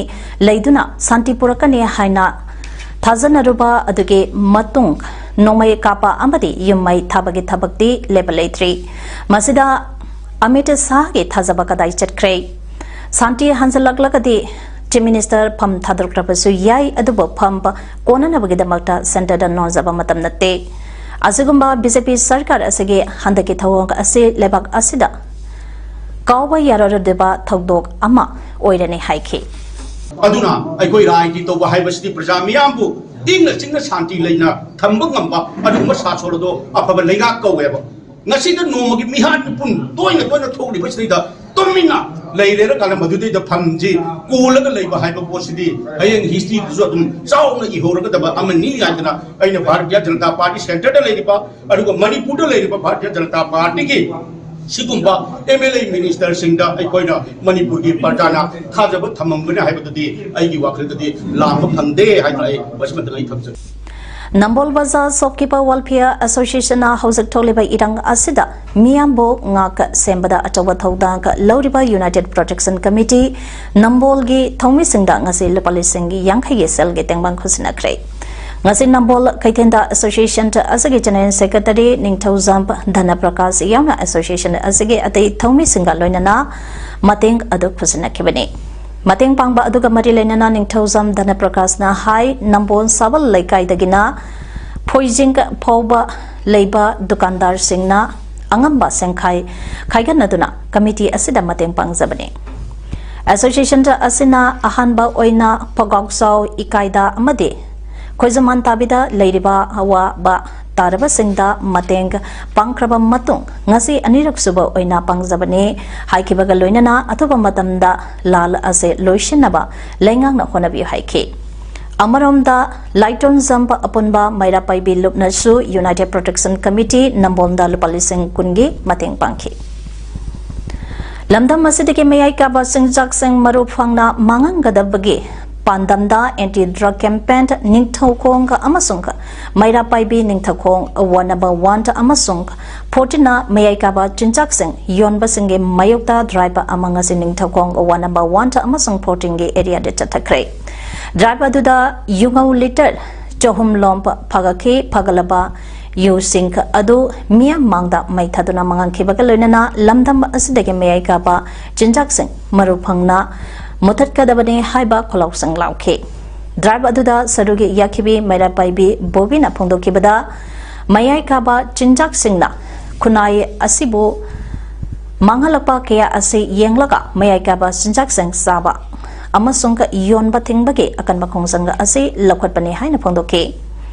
ꯂꯩꯗꯨꯅ ꯁꯥꯟꯇꯤ ꯄꯨꯔꯛꯀꯅꯤ ꯍꯥꯏꯅ ꯊꯥꯖꯅꯔꯨꯕ ꯑꯗꯨꯒꯤ ꯃꯇꯨꯡ ꯅꯣꯡꯃꯩ ꯀꯥꯞꯄ ꯑꯃꯗꯤ ꯌꯨꯝ ꯃꯩ ꯊꯥꯕꯒꯤ ꯊꯕꯛꯇꯤ ꯂꯦꯞꯄ ꯂꯩꯇ꯭ꯔꯤ꯫ ꯃꯁꯤꯗ ꯑꯃꯤꯠ ꯁꯥꯍꯒꯤ ꯊꯥꯖꯕ ꯀꯗꯥꯏ ꯆꯠꯈ꯭ꯔꯦ? ꯁꯥꯟꯇꯤ ꯍꯟꯖꯤꯜꯂꯛꯂꯒꯗꯤ ꯆꯤꯐ ꯃꯤꯅꯤꯁꯇꯔ ꯐꯝ ꯊꯥꯗꯣꯛꯈ꯭ꯔꯕꯁꯨ ꯌꯥꯏ, ꯑꯗꯨꯕꯨ ꯐꯝ ꯀꯣꯟꯅꯅꯕꯒꯤꯗꯃꯛꯇ ꯁꯦꯟꯇꯔꯗ ꯅꯣꯟꯖꯕ ꯃꯇꯝ ꯅꯠꯇꯦ꯫ ꯑꯁꯤꯒꯨꯝꯕ ꯕꯤ ꯖꯦ ꯄꯤ ꯁꯔꯀꯥꯔ ꯑꯁꯤꯒꯤ ꯍꯟꯗꯛꯀꯤ ꯊꯧꯑꯣꯡ ꯑꯁꯤ ꯂꯩꯕꯥꯛ ꯑꯁꯤꯗ ꯀꯥꯎꯕ ꯌꯥꯔꯔꯣꯏꯗꯕ ꯊꯧꯗꯣꯛ ꯑꯃ ꯑꯣꯏꯔꯅꯤ ꯍꯥꯏꯈꯤ꯫ ꯑꯗꯨꯅ ꯑꯩꯈꯣꯏ ꯔꯥꯖꯅꯤꯇꯤ ꯇꯧꯕ ꯍꯥꯏꯕꯁꯤꯗꯤ ꯄ꯭ꯔꯖꯥ ꯃꯤꯌꯥꯝꯕꯨ ꯏꯪꯅ ꯆꯤꯛꯅ ꯁꯥꯟꯇꯤ ꯂꯩꯅ ꯊꯝꯕ ꯉꯝꯕ ꯑꯗꯨꯒꯨꯝꯕ ꯁꯥꯁꯣꯟ ꯑꯗꯣ ꯑꯐꯕ ꯂꯩꯉꯥꯛ ꯀꯧꯋꯦꯕ꯫ ꯉꯁꯤꯗ ꯅꯣꯡꯃꯒꯤ ꯃꯤꯍꯥꯠ ꯃꯤꯄꯨꯟ ꯇꯣꯏꯅ ꯇꯣꯏꯅ ꯊꯣꯛꯂꯤꯕꯁꯤꯗꯩꯗ ꯇꯨꯃꯤꯟꯅ ꯂꯩꯔꯦꯔꯀꯥꯟꯗ ꯃꯗꯨꯗꯩꯗ ꯐꯝꯁꯤ ꯀꯣꯜꯂꯒ ꯂꯩꯕ ꯍꯥꯏꯕ ꯄꯣꯠꯁꯤꯗꯤ ꯍꯌꯦꯡ ꯍꯤꯁꯇ꯭ꯔꯤꯗꯁꯨ ꯑꯗꯨꯝ ꯆꯥꯎꯅ ꯏꯍꯧꯔꯒꯗꯕ ꯑꯃꯅꯤ ꯍꯥꯏꯗꯅ ꯑꯩꯅ ꯚꯥꯔꯇꯤꯌ ꯖꯅꯇꯥ ꯄꯥꯔꯇꯤ ꯁꯦꯟꯇꯔꯗ ꯂꯩꯔꯤꯕ ꯑꯗꯨꯒ ꯃꯅꯤꯄꯨꯔꯗ ꯂꯩꯔꯤꯕ ꯚꯥꯔꯇꯤꯌ ꯖꯅꯇꯥ ꯄꯥꯔꯇꯤꯒꯤ ꯁꯤꯒꯨꯝꯕ ꯑꯦꯝ ꯑꯦꯜ ꯑꯦ ꯃꯤꯅꯤꯁꯇꯔꯁꯤꯡꯗ ꯑꯩꯈꯣꯏꯅ ꯃꯅꯤꯄꯨꯔꯒꯤ ꯄ꯭ꯔꯖꯥꯅ ꯊꯥꯖꯕ ꯊꯝꯃꯝꯒꯅꯤ ꯍꯥꯏꯕꯗꯨꯗꯤ ꯑꯩꯒꯤ ꯋꯥꯈꯜꯗꯗꯤ ꯂꯥꯝꯕ ꯐꯪꯗꯦ ꯍꯥꯏꯅ ꯑꯩ ꯃꯁꯤꯃꯇꯪ ꯑꯩ ꯊꯝꯖꯒꯦ꯫ ꯅꯝꯕꯣꯜ ꯕꯖꯥꯔ ꯁꯣꯞꯀꯤꯄꯔ ꯋꯦꯜꯐꯤꯌꯔ ꯑꯦꯁꯣꯁꯤꯌꯦꯁꯟꯅ ꯍꯧꯖꯤꯛ ꯊꯣꯛꯂꯤꯕ ꯏꯔꯥꯡ ꯑꯁꯤꯗ ꯃꯤꯌꯥꯝꯕꯨ ꯉꯥꯛ ꯁꯦꯟꯕꯗ ꯑꯆꯧꯕ ꯊꯧꯗꯥꯡ ꯂꯧꯔꯤꯕ ꯌꯨꯅꯥꯏꯇꯦꯗ ꯄ꯭ꯔꯣꯇꯦꯛꯁꯟ ꯀꯃꯤꯇꯤ ꯅꯝꯕꯣꯜꯒꯤ ꯊꯧꯃꯤꯁꯤꯡꯗ ꯉꯁꯤ ꯂꯨꯄꯥ ꯂꯤꯁꯤꯡ ꯌꯥꯡꯈꯩꯒꯤ ꯁꯦꯜꯒꯤ ꯇꯦꯡꯕꯥꯡ ꯈꯨꯠꯁꯤꯟꯅꯈ꯭ꯔꯦ꯫ ꯉꯁꯤ ꯅꯝꯕꯣꯜ ꯀꯩꯊꯦꯜꯗ ꯑꯦꯁꯣꯁꯤꯌꯦꯁꯟ ꯑꯁꯤꯒꯤ ꯖꯦꯅꯔꯦꯜ ꯁꯦꯀ꯭ꯔꯦꯇꯔꯤ ꯅꯤꯡꯊꯧꯖꯝ ꯙꯅꯄ꯭ꯔꯀꯥꯁ ꯌꯥꯎꯅ ꯑꯦꯁꯣꯁꯤꯌꯦꯁꯟ ꯑꯁꯤꯒꯤ ꯑꯇꯩ ꯊꯧꯃꯤꯁꯤꯡꯒ ꯂꯣꯏꯅꯅ ꯃꯇꯦꯡ ꯑꯗꯨ ꯈꯨꯠꯁꯤꯟꯅꯈꯤꯕꯅꯤ꯫ ꯃꯇꯦꯡ ꯄꯥꯡꯕ ꯑꯗꯨꯒ ꯃꯔꯤ ꯂꯩꯅꯅ ꯅꯤꯡꯊꯧꯖꯝ ꯙꯅꯄ꯭ꯔꯀꯥꯁꯅ ꯍꯥꯏ, ꯅꯝꯕꯣꯜ ꯁꯥꯕꯜ ꯂꯩꯀꯥꯏꯗꯒꯤꯅ ꯐꯣꯏꯖꯤꯡ ꯐꯥꯎꯕ ꯂꯩꯕ ꯗꯨꯀꯥꯟꯗꯥꯔꯁꯤꯡꯅ ꯑꯉꯝꯕ ꯁꯦꯟꯈꯥꯏ ꯈꯥꯏꯒꯠꯅꯗꯨꯅ ꯀꯃꯤꯇꯤ ꯑꯁꯤꯗ ꯃꯇꯦꯡ ꯄꯥꯡꯖꯕꯅꯤ꯫ ꯑꯦꯁꯣꯁꯤꯌꯦꯁꯟ ꯑꯁꯤꯅ ꯑꯍꯥꯟꯕ ꯑꯣꯏꯅ ꯐꯒꯥꯎꯆꯥꯎ ꯏꯀꯥꯏꯗ ꯑꯃꯗꯤ ꯈꯣꯏꯖꯨꯃꯥꯟ ꯇꯥꯕꯤꯗ ꯂꯩꯔꯤꯕ ꯑꯋꯥꯕ ꯇꯥꯔꯕꯁꯤꯡꯗ ꯃꯇꯦꯡ ꯄꯥꯡꯈ꯭ꯔꯕ ꯃꯇꯨꯡ ꯉꯁꯤ ꯑꯅꯤꯔꯛ ꯁꯨꯕ ꯑꯣꯏꯅ ꯄꯥꯡꯖꯕꯅꯤ ꯍꯥꯏꯈꯤꯕꯒ ꯂꯣꯏꯅꯅ ꯑꯊꯨꯕ ꯃꯇꯝꯗ ꯂꯥꯜ ꯑꯁꯤ ꯂꯣꯏꯁꯤꯟꯅꯕ ꯂꯩꯉꯥꯛꯅ ꯍꯣꯠꯅꯕꯤꯌꯨ ꯍꯥꯏꯈꯤ꯫ ꯑꯃꯔꯣꯝꯗ ꯂꯥꯏꯇꯣꯟꯖꯝ ꯑꯄꯨꯟꯕ ꯃꯩꯔꯥ ꯄꯥꯏꯕꯤ ꯂꯨꯞꯅꯁꯨ ꯌꯨꯅꯥꯏꯇꯦꯗ ꯄ꯭ꯔꯣꯇꯦꯛꯁꯟ ꯀꯃꯤꯇꯤ ꯅꯝꯕꯣꯜꯗ ꯂꯨꯄꯥ ꯂꯤꯁꯤꯡ ꯀꯨꯟꯒꯤ ꯃꯇꯦꯡ ꯄꯥꯡꯈꯤ꯫ ꯂꯝꯗꯝ ꯑꯁꯤꯗꯒꯤ ꯃꯌꯥꯏ ꯀꯥꯕ ꯆꯤꯟꯖꯥꯛꯁꯤꯡ ꯃꯔꯨ ꯐꯪꯅ ꯃꯥꯡꯍꯟꯒꯗꯕꯒꯤ ꯄꯥꯟꯗꯝꯗ ꯑꯦꯟꯇꯤ ꯗ꯭ꯔꯒ ꯀꯦꯝꯄꯦꯟ ꯅꯤꯡꯊꯧꯈꯣꯡ ꯑꯃꯁꯨꯡ ꯃꯩꯔꯥ ꯄꯥꯏꯕꯤ ꯅꯤꯡꯊꯧꯈꯣꯡ ꯋꯥꯔꯗ ꯅꯝꯕꯔ ꯋꯥꯟ ꯑꯃꯁꯨꯡ ꯐꯣꯔꯇꯤꯟꯅ ꯃꯌꯥꯏ ꯀꯥꯕ ꯆꯤꯟꯖꯥꯛꯁꯤꯡ ꯌꯣꯟꯕꯁꯤꯡꯒꯤ ꯃꯥꯌꯣꯛꯇ ꯗ꯭ꯔꯥꯏꯚ ꯑꯃ ꯉꯁꯤ ꯅꯤꯡꯊꯧꯈꯣꯡ ꯋꯥꯔꯗ ꯅꯝꯕꯔ ꯋꯥꯟ ꯑꯃꯁꯨꯡ ꯐꯣꯔꯇꯤꯟꯒꯤ ꯑꯦꯔꯤꯌꯥꯗ ꯆꯠꯊꯈ꯭ꯔꯦ꯫ ꯗ꯭ꯔꯥꯏꯚ ꯑꯗꯨꯗ ꯌꯨꯉꯧ ꯂꯤꯇꯔ ꯆꯍꯨꯝ ꯂꯣꯝ ꯐꯥꯒꯠꯈꯤ꯫ ꯐꯥꯒꯠꯂꯕ ꯌꯨꯁꯤꯡ ꯑꯗꯨ ꯃꯤꯌꯥꯝ ꯃꯥꯡꯗ ꯃꯩ ꯊꯥꯗꯨꯅ ꯃꯥꯡꯍꯟꯈꯤꯕꯒ ꯂꯣꯏꯅꯅ ꯂꯝꯗꯝ ꯑꯁꯤꯗꯒꯤ ꯃꯌꯥꯏ ꯀꯥꯕ ꯆꯤꯟꯖꯥꯛꯁꯤꯡ ꯃꯔꯨ ꯐꯪꯅ ꯃꯨꯊꯠꯀꯗꯕꯅꯤ ꯍꯥꯏꯕ ꯈꯣꯜꯂꯥꯎꯁꯤꯡ ꯂꯥꯎꯈꯤ꯫ ꯗ꯭ꯔꯥꯏꯚ ꯑꯗꯨꯗ ꯁꯔꯨꯛ ꯌꯥꯈꯤꯕꯤ ꯃꯩꯔꯥ ꯄꯥꯏꯕꯤ ꯕꯣꯕꯤꯅ ꯐꯣꯡꯗꯣꯛꯈꯤꯕꯗ, ꯃꯌꯥꯏ ꯀꯥꯕ ꯆꯤꯟꯖꯥꯛꯁꯤꯡꯅ ꯈꯨꯟꯅꯥꯏ ꯑꯁꯤꯕꯨ ꯃꯥꯡꯍꯜꯂꯛꯄ ꯀꯌꯥ ꯑꯁꯤ ꯌꯦꯡꯂꯒ ꯃꯌꯥꯏ ꯀꯥꯕ ꯆꯤꯟꯖꯥꯛꯁꯤꯡ ꯆꯥꯕ ꯑꯃꯁꯨꯡ ꯌꯣꯟꯕ ꯊꯤꯡꯕꯒꯤ ꯑꯀꯟꯕ ꯈꯣꯡꯖꯪ ꯑꯁꯤ ꯂꯧꯈꯠꯄꯅꯤ ꯍꯥꯏꯅ ꯐꯣꯡꯗꯣꯛꯈꯤ꯫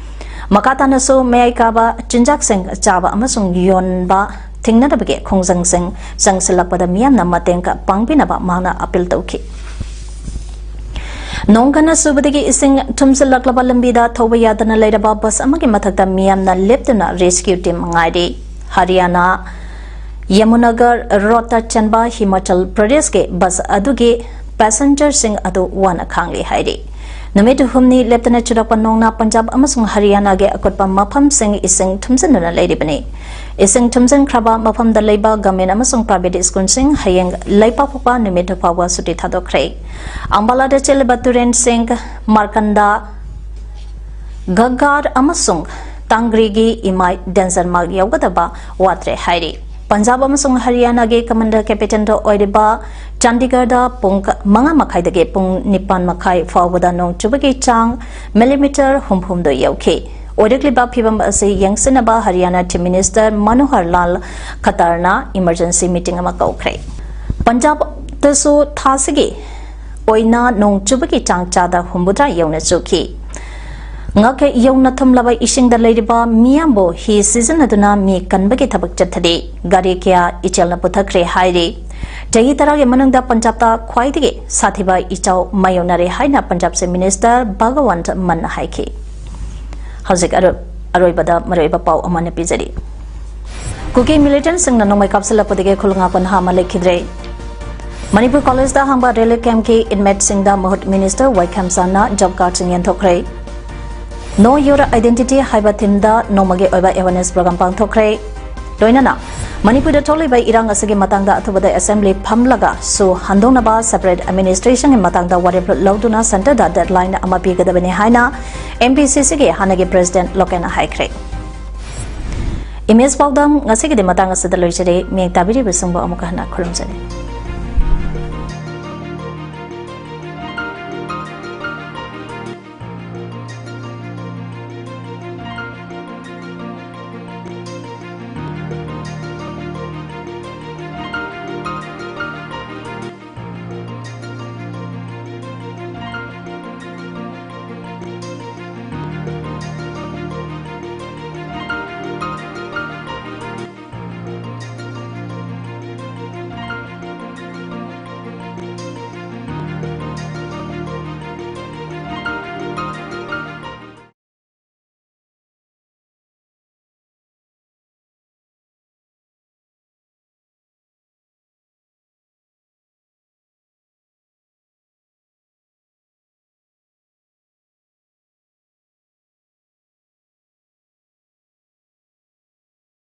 ꯃꯈꯥ ꯇꯥꯅꯁꯨ ꯃꯌꯥꯏ ꯀꯥꯕ ꯆꯤꯟꯖꯥꯛꯁꯤꯡ ꯆꯥꯕ ꯑꯃꯁꯨꯡ ꯌꯣꯟꯕ ꯊꯤꯡꯅꯅꯕꯒꯤ ꯈꯣꯡꯖꯪꯁꯤꯡ ꯆꯪꯁꯤꯜꯂꯛꯄꯗ ꯃꯤꯌꯥꯝꯅ ꯃꯇꯦꯡ ꯄꯥꯡꯕꯤꯅꯕ ꯃꯍꯥꯛꯅ ꯑꯄꯤꯜ ꯇꯧꯈꯤ꯫ ꯅꯣꯡ ꯀꯟꯅ ꯆꯨꯕꯗꯒꯤ ꯏꯁꯤꯡ ꯊꯨꯝꯖꯤꯜꯂꯛꯂꯕ ꯂꯝꯕꯤꯗ ꯊꯧꯕ ꯌꯥꯗꯅ ꯂꯩꯔꯕ ꯕꯁ ꯑꯃꯒꯤ ꯃꯊꯛꯇ ꯃꯤꯌꯥꯝꯅ ꯂꯦꯞꯇꯨꯅ ꯔꯦꯁꯀ꯭ꯌꯨ ꯇꯤꯝ ꯉꯥꯏꯔꯤ꯫ ꯍꯔꯤꯌꯥꯅꯥ ꯌꯃꯨꯅꯥꯒꯔ ꯔꯣꯗꯇ ꯆꯦꯟꯕ ꯍꯤꯃꯥꯆꯜ ꯄ꯭ꯔꯗꯦꯁꯀꯤ ꯕꯁ ꯑꯗꯨꯒꯤ ꯄꯦꯁꯦꯟꯖꯔꯁꯤꯡ ꯑꯗꯨ ꯋꯥꯅ ꯈꯥꯡꯂꯤ ꯍꯥꯏꯔꯤ꯫ ꯅꯨꯃꯤꯠ ꯍꯨꯝꯅꯤ ꯂꯦꯞꯇꯅ ꯆꯨꯔꯛꯄ ꯅꯣꯡꯅ ꯄꯟꯖꯥꯕ ꯑꯃꯁꯨꯡ ꯍꯔꯤꯌꯥꯅꯥꯒꯤ ꯑꯀꯨꯠꯄ ꯃꯐꯝꯁꯤꯡ ꯏꯁꯤꯡ ꯊꯨꯝꯖꯤꯟꯗꯨꯅ ꯂꯩꯔꯤꯕꯅꯤ꯫ ꯏꯁꯤꯡ ꯊꯨꯝꯖꯤꯟꯈ꯭ꯔꯕ ꯃꯐꯝꯗ ꯂꯩꯕ ꯒꯚꯔꯟꯃꯦꯟꯠ ꯑꯃꯁꯨꯡ ꯄ꯭ꯔꯥꯏꯚꯦꯠ ꯁ꯭ꯀꯨꯜꯁꯤꯡ ꯍꯌꯦꯡ ꯂꯩꯄꯥꯛꯄꯣꯛꯄ ꯅꯨꯃꯤꯠ ꯐꯥꯎꯕ ꯁꯨꯇꯤ ꯊꯥꯗꯣꯛꯈ꯭ꯔꯦ꯫ ꯑꯝꯕꯥꯂꯥꯗ ꯆꯦꯜꯂꯤꯕ ꯇꯨꯔꯦꯟꯁꯤꯡ ꯃꯥꯔꯀꯟꯗꯥ, ꯒꯒꯥꯔ ꯑꯃꯁꯨꯡ ꯇꯥꯡꯒ꯭ꯔꯤꯒꯤ ꯏꯃꯥꯏ ꯗꯦꯟꯖꯔ ꯃꯥꯔꯛ ꯌꯧꯒꯗꯕ ꯋꯥꯠꯇ꯭ꯔꯦ ꯍꯥꯏꯔꯤ꯫ ꯄꯟꯖꯥꯕ ꯑꯃꯁꯨꯡ ꯍꯔꯤꯌꯥꯅꯥꯒꯤ ꯀꯃꯟꯗꯜ ꯀꯦꯄꯤꯇꯦꯜꯗ ꯑꯣꯏꯔꯤꯕ ꯆꯥꯟꯗꯤꯒꯔꯗ ꯄꯨꯡ ꯃꯉꯥ ꯃꯈꯥꯏꯗꯒꯤ ꯄꯨꯡ ꯅꯤꯄꯥꯟ ꯃꯈꯥꯏ ꯐꯥꯎꯕꯗ ꯅꯣꯡ ꯆꯨꯕꯒꯤ ꯆꯥꯡ ꯃꯤꯂꯤꯃꯤꯇꯔ ꯍꯨꯝꯐꯨꯍꯨꯝꯗꯣꯏ ꯌꯧꯈꯤ꯫ ꯑꯣꯏꯔꯛꯂꯤꯕ ꯐꯤꯕꯝ ꯑꯁꯤ ꯌꯦꯡꯁꯤꯟꯅꯕ ꯍꯔꯤꯌꯥꯅꯥ ꯆꯤꯐ ꯃꯤꯅꯤꯁꯇꯔ ꯃꯅꯣꯍꯔ ꯂꯥꯜ ꯈꯠꯇꯔꯅ ꯏꯃꯔꯖꯦꯟꯁꯤ ꯃꯤꯇꯤꯡ ꯑꯃ ꯀꯧꯈ꯭ꯔꯦ꯫ ꯄꯟꯖꯥꯕꯇꯁꯨ ꯊꯥꯁꯤꯒꯤ ꯑꯣꯏꯅ ꯅꯣꯡ ꯆꯨꯕꯒꯤ ꯆꯥꯡ ꯆꯥꯗ ꯍꯨꯝꯐꯨꯇꯔꯥ ꯌꯧꯅ ꯆꯨꯈꯤ꯫ ꯉꯛ ꯌꯧꯅ ꯊꯨꯝꯂꯕ ꯏꯁꯤꯡꯗ ꯂꯩꯔꯤꯕ ꯃꯤꯌꯥꯝꯕꯨ ꯍꯤ ꯁꯤꯖꯤꯟꯅꯗꯨꯅ ꯃꯤ ꯀꯟꯕꯒꯤ ꯊꯕꯛ ꯆꯠꯊꯔꯤ꯫ ꯒꯥꯔꯤ ꯀꯌꯥ ꯏꯆꯦꯜꯅ ꯄꯨꯊꯈ꯭ꯔꯦ ꯍꯥꯏꯔꯤ꯫ ꯆꯍꯤ ꯇꯔꯥꯒꯤ ꯃꯅꯨꯡꯗ ꯄꯟꯖꯥꯕꯇ ꯈ꯭ꯋꯥꯏꯗꯒꯤ ꯁꯥꯊꯤꯕ ꯏꯆꯥꯎ ꯃꯥꯌꯣꯛꯅꯔꯦ ꯍꯥꯏꯅ ꯄꯟꯖꯥꯕ ꯆꯤꯐ ꯃꯤꯅꯤꯁꯇꯔ ꯚꯒꯋꯟꯠ ꯃꯟꯅ ꯍꯥꯏꯈꯤ꯫ ꯍꯧꯖꯤꯛ ꯑꯔꯣꯏ-, ꯑꯔꯣꯏꯕꯗ ꯃꯔꯨꯑꯣꯏꯕ ꯄꯥꯎ ꯑꯃꯅ ꯄꯤꯖꯔꯤ꯫ ꯀꯨꯀꯤ ꯃꯤꯂꯤꯇꯦꯟꯠꯁꯤꯡꯅ ꯅꯣꯡꯃꯩ ꯀꯥꯞꯁꯤꯜꯂꯛꯄꯗꯒꯤ ꯈꯨꯜ ꯉꯥꯛꯄ ꯅꯍꯥ ꯑꯃ ꯂꯩꯈꯤꯗ꯭ꯔꯦ꯫ ꯃꯅꯤꯄꯨꯔ ꯀꯣꯂꯦꯖꯇ ꯍꯥꯡꯕ ꯔꯤꯂꯤꯐ ꯀꯦꯝꯞꯀꯤ ꯏꯟꯃꯦꯠꯁꯤꯡꯗ ꯃꯍꯨꯠ ꯃꯤꯅꯤꯁꯇꯔ ꯋꯥꯏꯈꯝ ꯆꯥꯟꯅ ꯖꯣꯕ ꯀꯥꯔꯗꯁꯤꯡ ꯌꯦꯟꯊꯣꯛꯈ꯭ꯔꯦ꯫ Know Your Identity ꯍꯥꯏꯕ ꯊꯤꯝꯗ ꯅꯣꯡꯃꯒꯤ ꯑꯣꯏꯕ ꯑꯦꯋꯦꯔꯅꯦꯁ ꯄ꯭ꯔꯣꯒ꯭ꯔꯥꯝ ꯄꯥꯡꯊꯣꯛꯈ꯭ꯔꯦ꯫ ꯂꯣꯏꯅꯅ ꯃꯅꯤꯄꯨꯔꯗ ꯊꯣꯛꯂꯤꯕ ꯏꯔꯥꯡ ꯑꯁꯤꯒꯤ ꯃꯇꯥꯡꯗ ꯑꯊꯨꯕꯗ ꯑꯦꯁꯦꯝꯕ꯭ꯂꯤ ꯐꯝꯂꯒ ꯁꯨ ꯍꯟꯗꯣꯛꯅꯕ ꯁꯦꯄꯔꯦꯠ ꯑꯦꯗꯃꯤꯅꯤꯁꯇ꯭ꯔꯦꯁꯟꯒꯤ ꯃꯇꯥꯡꯗ ꯋꯥꯔꯦꯞ ꯂꯧꯗꯨꯅ ꯁꯦꯟꯇꯔꯗ ꯗꯦꯗꯂꯥꯏꯟ ꯑꯃ ꯄꯤꯒꯗꯕꯅꯤ ꯍꯥꯏꯅ ꯑꯦꯝ ꯄꯤ ꯁꯤ ꯁꯤꯒꯤ ꯍꯥꯟꯅꯒꯤ ꯄ꯭ꯔꯦꯁꯤꯗꯦꯟꯠ ꯂꯣꯀꯦꯟꯅ ꯍꯥꯏꯈ꯭ꯔꯦ꯫ ꯏꯃꯦꯖ ꯄꯥꯎꯗꯝ ꯉꯁꯤꯒꯤꯗꯤ ꯃꯇꯥꯡ ꯑꯁꯤꯗ ꯂꯣꯏꯖꯔꯦ꯫ ꯃꯤꯌꯦꯡ ꯇꯥꯕꯤꯔꯤꯕꯁꯤꯡꯕꯨ ꯑꯃꯨꯛ ꯍꯟꯅ ꯈꯨꯔꯨꯝꯖꯔꯤ꯫